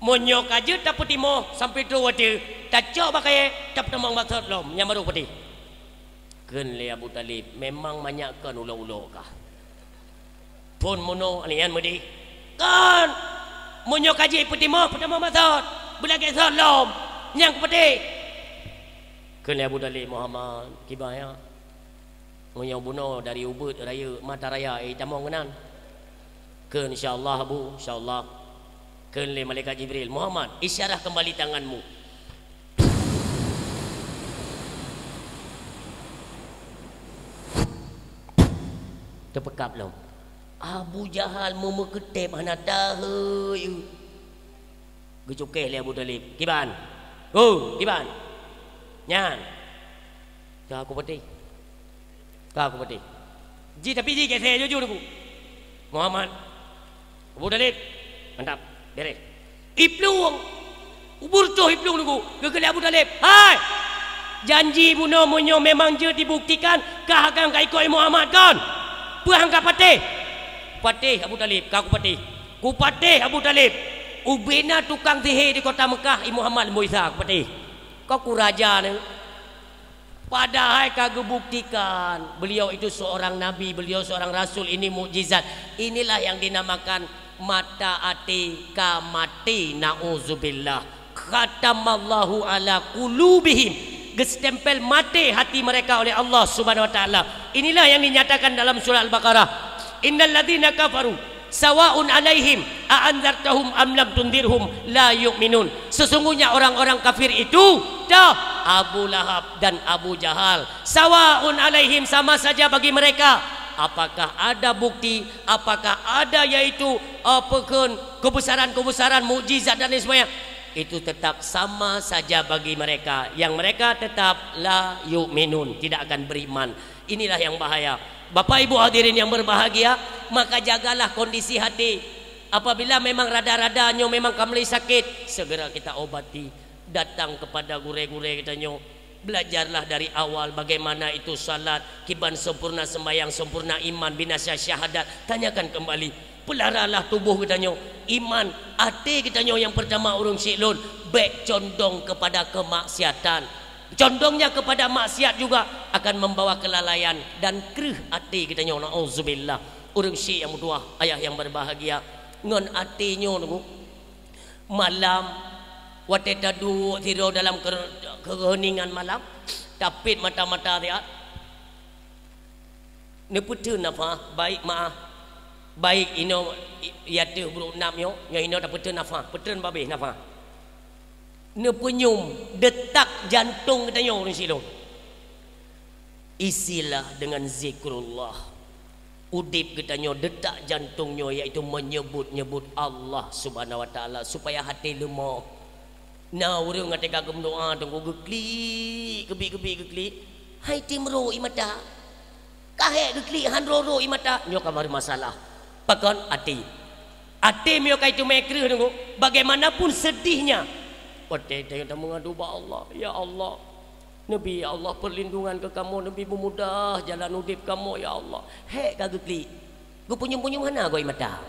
Meunyoe ka jeuet tapeutimoh sampoe trok watée, tacok bak kayée, tapeutamong bak sot lom, nyang barô patéh. Kheun lé Abu Thalib, "Memang manyak kon ulok-ulok kah?" Phon meunoe, alian meudeh. "Kon! Meunyoe ka jeuet peutimoh, peutamong bak sot, beulagée sot lom, nyang kupatéh." Kheun lé Abu Thalib, "Muhammad, kiban ya? Meunyoe bunoe dari ubit rayeuk mata raya, eh, tamong keunan." Kheun, "Insya Allah, Abu, insya Allah." Kheun lé malaikat Jibril, "Muhammad, isyarah kembali tanganmu." Teupeukab lom. Abu Jahal meumeukeuteb hana taheu. Geucukéh lé Abu Thalib. "Kiban? Ho, kiban?" "Nyan. Ka kupatéh. Ka kupatéh." Ji, tapi ji, geusée jujur ku. "Muhammad, Abu Thalib, mantap, béréh." Iplueng, ubur toh iplueng Teungku. Geukheun lé Abu Thalib, "Hai! Janji bunoe meunyoe memang jeuet dibuktikan, kah akan ka ikot Muhammad kon? Peue han ka patéh?" "Patéh Abu Thalib, ka kupatéh. Kupatéh Abu Thalib." Ubena tukang sihé di kota Mekah, i Muhammad Muisa Patih. Kok ku raja ni? Padahai ka geubuktikan beliau itu seorang nabi, beliau seorang rasul, ini mukjizat. Inilah yang dinamakan mata até ka maté, nauzubillah. Khatamallahu ala qulubihim. Geustempel maté hati mereka oleh Allah Subhanahu wa Taala. Inilah yang dinyatakan dalam surah Al-Baqarah. Innal ladzina kafaru sawaun alaihim a anzartahum am lam tundirhum la yu'minun. Sesungguhnya orang-orang kafir itu, dah, Abu Lahab dan Abu Jahal. Sawaun alaihim, sama saja bagi mereka. Apakah ada bukti, apakah ada yaitu, eh, peukheun kebesaran-kebesaran, mukjizat dan lain sebagainya? Itu tetap sama saja bagi mereka. Yang mereka tetap la yu'minun, tidak akan beriman. Inilah yang bahaya. Bapak Ibu hadirin yang berbahagia, maka jagalah kondisi hati. Apabila memang rada-rada nyoe memang ka mulai sakit, segera kita obati. Datang kepada gurée-gurée kita nyoe. Belajarlah dari awal bagaimana itu salat, kiban sempurna sembahyang, sempurna iman, binasa syahadat. Tanyakan kembali. Pelaralah tubuh kita nyoe. Iman, até kita nyoe yang pertama ureuëng syiek lôn, bék condong kepada kemaksiatan. Condongnya kepada maksiat juga akan membawa kelalaian dan kreueh até kita nyoe. Nauzubillah. Ureuëng syiek yang meutuwah, ayah yang berbahagia, ngon até nyoe nunggu. Malam, watée taduek sidroe dalam ke-, keuheuningan malam, tapit mata-mata siat, neupeuteun nafah, baik maah, baik inoe i-, i ateueh brok nab nyoe, nyoe inoe tapeuteun nafah, peuteun babeh nafah. Neupeunyum detak jantong geutanyoe ureuëng syiek lôn. Isilah dengan zikrullah. Udeb geutanyoe, detak jantong nyoe, yaitu menyebut-nyebut Allah Subhanahu wa Taala, supaya hati leumoh. Na ureuëng watée ka geumeudoá teungku geuklik, keubiet-keubiet geuklik, hai tem ro i mata. Ka hék geuklik han ro-ro i mata, nyoe ka baru masalah. Pakon? Até. Até meunyoe ka iteumé kreueh teungku, bagaimanapun sedihnya, watée tanyoe tameungadu bak Allah, "Ya Allah, neubi, ya Allah, perlindungan keu kamoe, neubi meumudah jalan udeb kamoe, ya Allah." Hék ka geuklik. Geupeunyum-peunyum hana goe mata.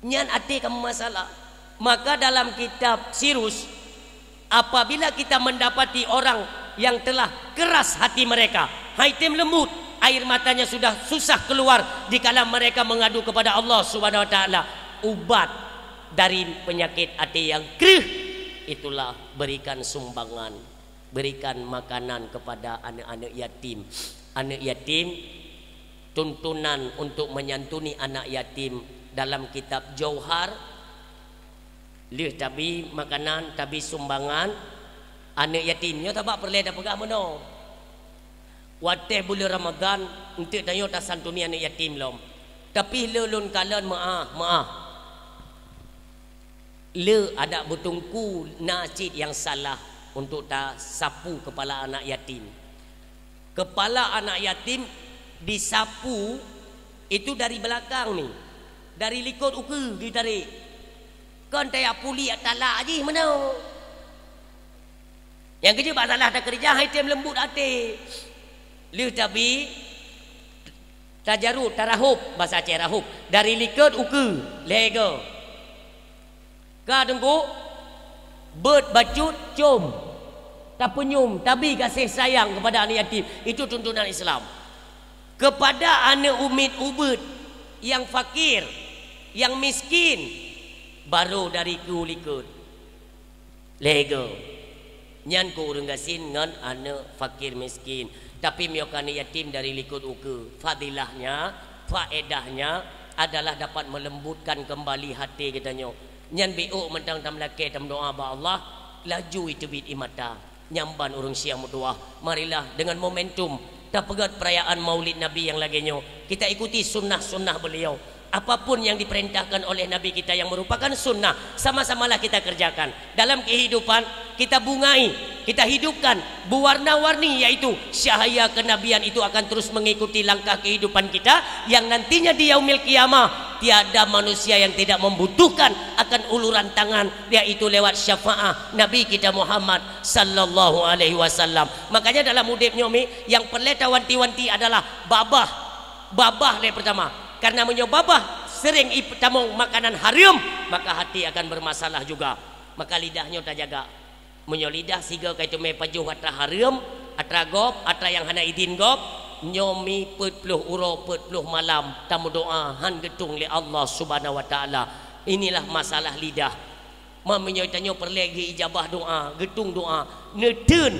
Nyan até ka meumasalah. Maka dalam kitab Sirus, apabila kita mendapati orang yang telah keras hati mereka, hai tem lembut, air matanya sudah susah keluar dikala mereka mengadu kepada Allah Subhanahu wa Taala, ubat dari penyakit até yang kreueh, itulah berikan sumbangan. Berikan makanan kepada aneuk-aneuk yatim. Aneuk yatim, tuntunan untuk menyantuni anak yatim dalam kitab Jauhar, lheueh tabi makanan, tabi sumbangan aneuk yatim. Nyoe sabab peureulée tapeugah meunoe. Watée buleuen Ramadhan, eunteuk tanyoe tasantuni aneuk yatim lom. Tapi le lôn kalon meuáh, meuáh. Le adak beuteungku na cit nyang salah untuk tasapu keupala anak yatim. Keupala anak yatim disapu itu dari beulakang ni, dari likot ukeue jitarek. Kon tajak pulik talak jih meunoe. Nyang keujeuet bak salah takeurija, hai tem leumbut até. Lheueh tabi, tajarut, tarahop, basa Aceh rahop, dari likot ukeue, lhée goe. Ka teungku, beuet bacut com, tapeunyum, tabi gaséh sayang keupada aneuk yatim. Itu tuntunan Islam. Keupada aneuk umiet ubeuet, nyang fakir, nyang miskin, barô dari keue likot. Lhée goe. Nyan keu ureuëng gasien ngon aneuk fakir miskin. Tapi meunyoe ka aneuk yatim dari likot ukeue, fadilahnya, faedahnya adalah dapat melembutkan kembali hati geutanyoe. Nyan biôk mantong tameulakée tameudoá bak Allah, laju iteubiet ie mata. Nyan ban ureuëng siang meutuwah, marilah dengan momentum tapeugét perayaan Maulid Nabi nyang lagée nyoe, kita ikuti sunnah-sunnah beliau. Apapun yang diperintahkan oleh Nabi kita yang merupakan sunnah, sama-samalah kita kerjakan. Dalam kehidupan, kita bungai, kita hidupkan, berwarna-warni, yaitu cahaya kenabian itu akan terus mengikuti langkah kehidupan kita, yang nantinya di yaumil qiyamah, tiada manusia yang tidak membutuhkan akan uluran tangan, yaitu lewat syafaat Nabi kita Muhammad sallallahu alaihi wasallam. Makanya dalam udeb nyoe mi, nyang peureulée tawanti-wanti adalah babah. Babah lé pertama. Karena meunyoe babah, sering itamong makanan hareuem, maka hati akan bermasalah juga. Maka lidah nyoe tajaga. Meunyoe lidah sigoe ka iteumé pajoh atra hareuem, atra gob, atra nyang hana idin gob, nyoe mi peuet ploh uroe peuet ploh malam tameudoá han geutueng lé Allah Subhanahu wa Taala. Inilah masalah lidah. Ma meunyoe tanyoe peureulée geuijabah doá, geutueng doá, neuteun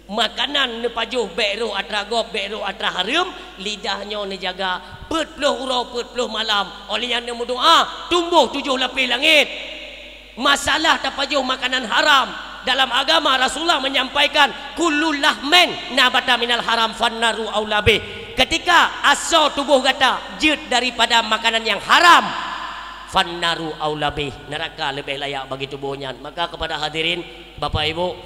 makanan neupajoh bék rôh atra gob, bék rôh atra hareuem, lidah nyoe neujaga peuet ploh uroe peuet ploh malam. Óh lheueh nyan neumeudoá, tumboh tujoh lapéh langét. Masalah tapajoh makanan haram. Dalam agama Rasulullah menyampaikan, "Kullu lahmin nabata minal haram fannaru aula bih." Ketika asoe tuboh gata jeuet daripada makanan nyang haram, fannaru aula bih, neuraka leubeh layak bagi tuboh nyan. Maka kepada hadirin, Bapak Ibu,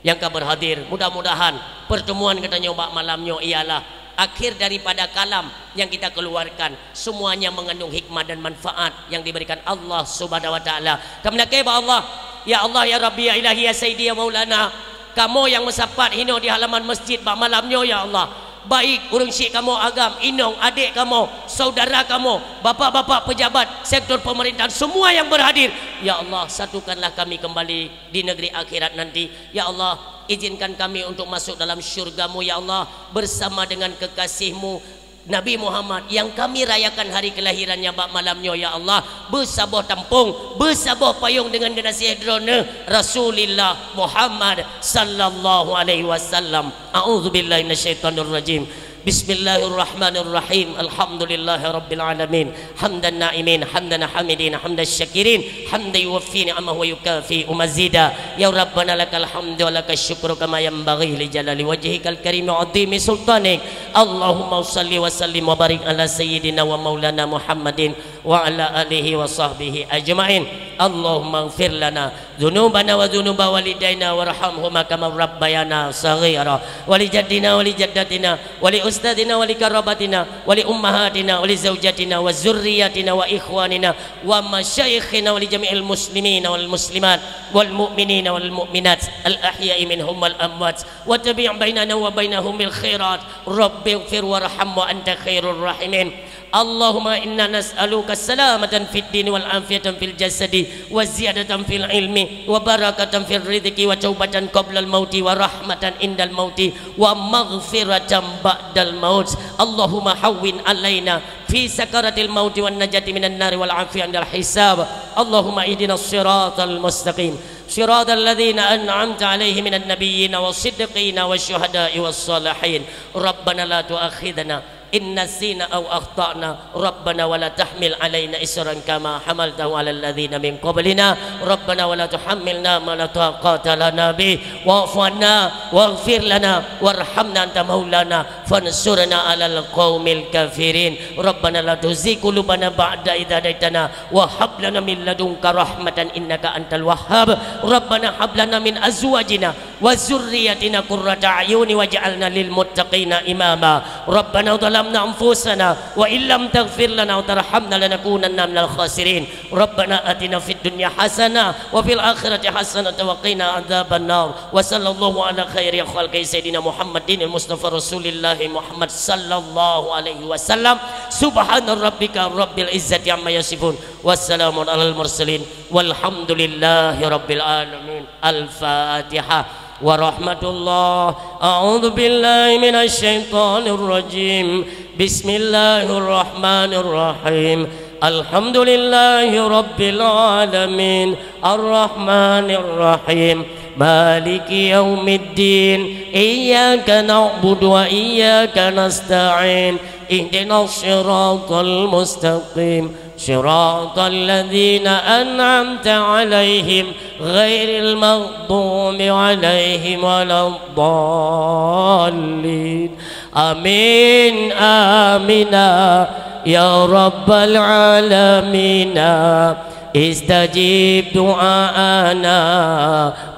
nyang ka berhadir, mudah-mudahan pertemuan geutanyoe bak malam nyoe ialah akhir daripada kalam nyang kita keluarkan, semuanya mengandung hikmah dan manfaat yang diberikan Allah Subhanahu wa Taala. Kamoe lakée bak Allah, ya Allah, ya Rabbi, ya Ilahi, ya Sayyidi, ya Maulana, kamoe nyang meusapat hinoe di halaman masjid bak malam nyoe, ya Allah, baik ureuëng syik kamoe agam, inong, adék kamoe, saudara kamoe, bapak-bapak pejabat sektor pemerintahan, semua yang berhadir, ya Allah, satukanlah kami kembali di negeri akhirat nanti. Ya Allah, izinkan kami untuk masuk dalam syurga-Mu, ya Allah, bersama dengan kekasih-Mu, Nabi Muhammad, yang kami rayakan hari kelahirannya bak malam nyoe, ya Allah. Beusaboh tampong, beusaboh payong dengan geunaséh Droeneuh, Rasulillah Muhammad sallallahu alaihi wasallam. A'udzubillahi minasyaitonirrajim. Bismillahirrahmanirrahim. Alhamdulillahirabbil alamin. Hamdan na'imin, hamdan hamidin, hamdan syakirin, hamdan yuwaffi ni'amahu wa yukafi'u mazida. Ya Rabbana, lakal hamdu wa lakasyukru kama yanbaghi li jalali wajhikal karimi wa 'azimi sultanik. Allahumma shalli wa sallim wa barik ala sayyidina wa maulana Muhammadin wa ala alihi wa sahbihi ajma'in. Allahummaghfir lana dzunubana wa dzunuba walidaina warhamhuma kama rabbayana shaghira, wa li jaddina wa li jaddatina, wa li ustadzina wa li qarabatina, wa li ummahatina, wa li zaujatina, wa dzurriyyatina, wa ikhwanina, wa masyayikhina, wa li jami'il muslimina wal muslimat, wal mu'minina wal mu'minat, al ahya'i minhum wal amwat, wa tabi' bainana wa bainahum bil khairat. Rabbighfir warham wa anta khairur rahimin. Allahumma inna nas'aluka salamatan fid dini wal afiyatan fil jasadi wa ziyadatan fil ilmi wa barakatan fil rizqi wa taubatan qablal mauti wa rahmatan indal mauti wa maghfiratan ba'dal maut. Allahumma hawwin alaina fi sakaratil mauti wan najati minan nari wal afiyah indal hisab. Allahumma ihdinas siratal mustaqim. Siratal ladzina an'amta alaihim minan nabiyyina was siddiqina wasy syuhada'i was shalihin. Rabbana la tu'akhidna in nasina aw akhtana. Rabbana wa la tahmil alaina isran kama hamaltahu alal ladzina min qablina. Rabbana wa la tuhammilna ma la taqata lana bih. Wa'fu anna waghfir lana warhamna anta maulana fansurna alal qaumil kafirin. Rabbana la tuzigh qulubana ba'da idh hadaitana wa hab lana min ladunka rahmatan innaka antal wahhab. Rabbana hab lana min azwajina wa dzurriyyatina qurrata a'yuni waj'alna lil muttaqina imama. Rabbana zalamna anfusana wa illam taghfir lana wa tarhamna lanakunanna minal khasirin. Rabbana atina fid dunya hasanah wa fil akhirati hasanah wa qina adzabannar. Wa sallallahu ala khairi khalqi sayyidina Muhammadin al-Mustafa Rasulillahi Muhammad sallallahu alaihi wasallam. Subhana rabbika rabbil izzati amma yasifun. Wassalamun alal mursalin. Walhamdulillahi rabbil alamin. Al-Fatihah. Warahmatullah. A'udzu billahi minasy syaithanir rajim. Bismillahirrahmanirrahim. Alhamdulillahi rabbil alamin. Arrahmanirrahim. Maliki yaumiddin. Iyyaka na'budu wa iyyaka nasta'in. Ihdinas siratal mustaqim. Siratal ladzina an'amta 'alaihim ghairil maghdubi 'alaihim waladdallin. Amin, amina, ya rabbal alamina. Istajib du'aana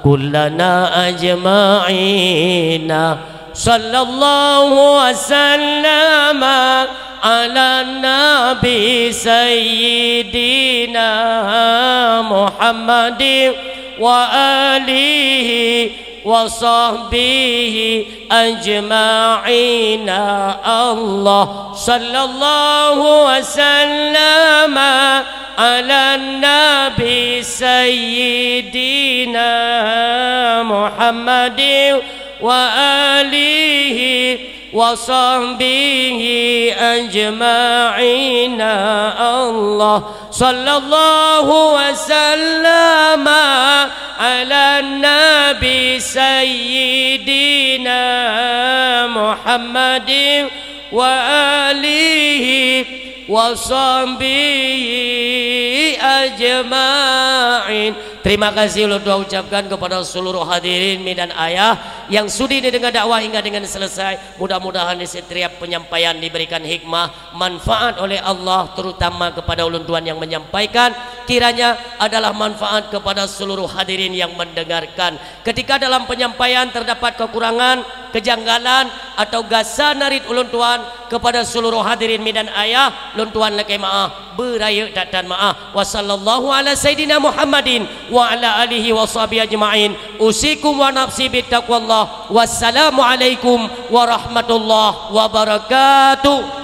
kullana ajma'ina. Sallallahu wa sallama ala nabi sayyidina Muhammadin wa alihi وصحبه أجمعين. الله صلى الله وسلم على النبي سيدنا محمد وآله وصحبه أجمعين. الله صلى الله وسلم على النبي سيدنا محمد وآله وصحبه أجمعين. Terima kasih ulôn tuan ucapkan kepada seluruh hadirin mi dan ayah yang sudi didengar dakwah hingga dengan selesai. Mudah-mudahan di setiap penyampaian diberikan hikmah, manfaat oleh Allah, terutama kepada ulôn tuan yang menyampaikan, kiranya adalah manfaat kepada seluruh hadirin yang mendengarkan. Ketika dalam penyampaian terdapat kekurangan, kejanggalan, atau gasa narit ulôn tuan kepada seluruh hadirin mi dan ayah, lôn tuan lakée maáh, beurayeuk that-that maáh. Wa sallallahu ala sayyidina Muhammadin wa ala alihi wa sahbihi ajma'in. Usikum wa nafsi bittaqwallah. Wassalamualaikum warahmatullahi wabarakatuh.